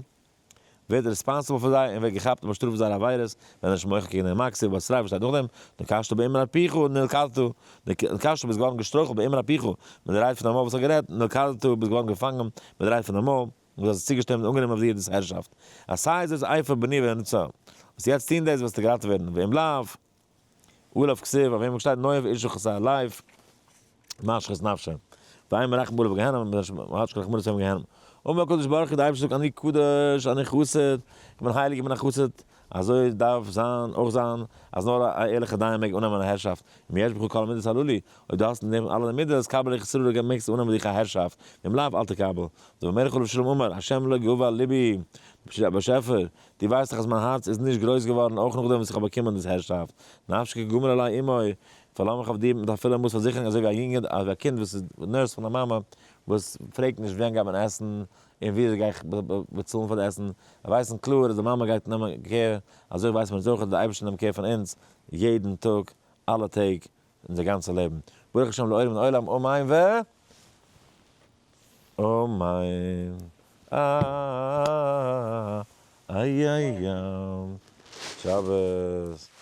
A: ווערט responsible פאר זיי און ווערט געכאפט און באשטראפט זייערע עבירות, ווען ער איז נישט מוחל קעגן דעם מקצה ובשריי וואס שטייט נאכדעם, נקשת באמרי פיך נלכדת, נקשת ביסט געווארן געשטרויכלט באמרי פיך, מיט די רייד פון דיין מויל וואס האט גערעדט, נלכדת ביסט געווארן געפאנגען מיט די רייד פון דיין מויל, און דו האסט צוגעשטימט און אנגענומען אויף דיר דאס הערשאפט. עשה זאת אפוא בני והנצל. וועסט יעצט טון דאס וועסטו געראטעוועט ווערן, ואם לאו. עליו כתיב, אויף אים שטייט נואף איש וחסר לב, משחית נפשו. ואין מרחם עליו בגיהנום, מען האט נישט קיין רחמנות אויף אים אין גיהנום. אמר הקדוש ברוך הוא, דער אייבערשטער זאגט אני קדוש, אני חסיד, איך בין הייליג, איך בין א חסיד, אזוי דארף זיין, אויך זיין, אז נאר א ערליכע דיין מעג אננעמען א הערשאפט, אם יש בך כל המידות הללו, אויב דו האסט אין דעם אלע מידות, קבל עליך שררה, מעגסטו אננעמען דיך א הערשאפט, ואם לאו, אל תקבל. דוד המלך עליו השלום אמר, השם לא גבה לבי, באשעפער, דו ווייסט דאך אז מיין הארץ איז נישט גרויס געווארן אויך נאכדעם וואס איך האב באקומען דאס הערשאפט, נפשי כגמול עלי אמו, פארלאז מיך אויף דיר מיט א פולע מאס פארזיכערונג אזוי ווי א יונגע אזוי ווי א קינד וואס איז nurse פון א מאמע וואס פרעגט נישט ווען גייט מען עסן און ווי אזוי גיי איך באצאלן פאר די עסן, זיי ווייסן קלאר אז די מאמע גייט נעמען care, אזוי ווייסן מיר אונז אויך אז דער אייבערשטער נעמט care פון אונז יעדן טאג, אלע טעג, אונזער גאנצע לעבן. ברוך השם לעולם לעולם אמן ו. אמן. אה איי איי איי. שבת.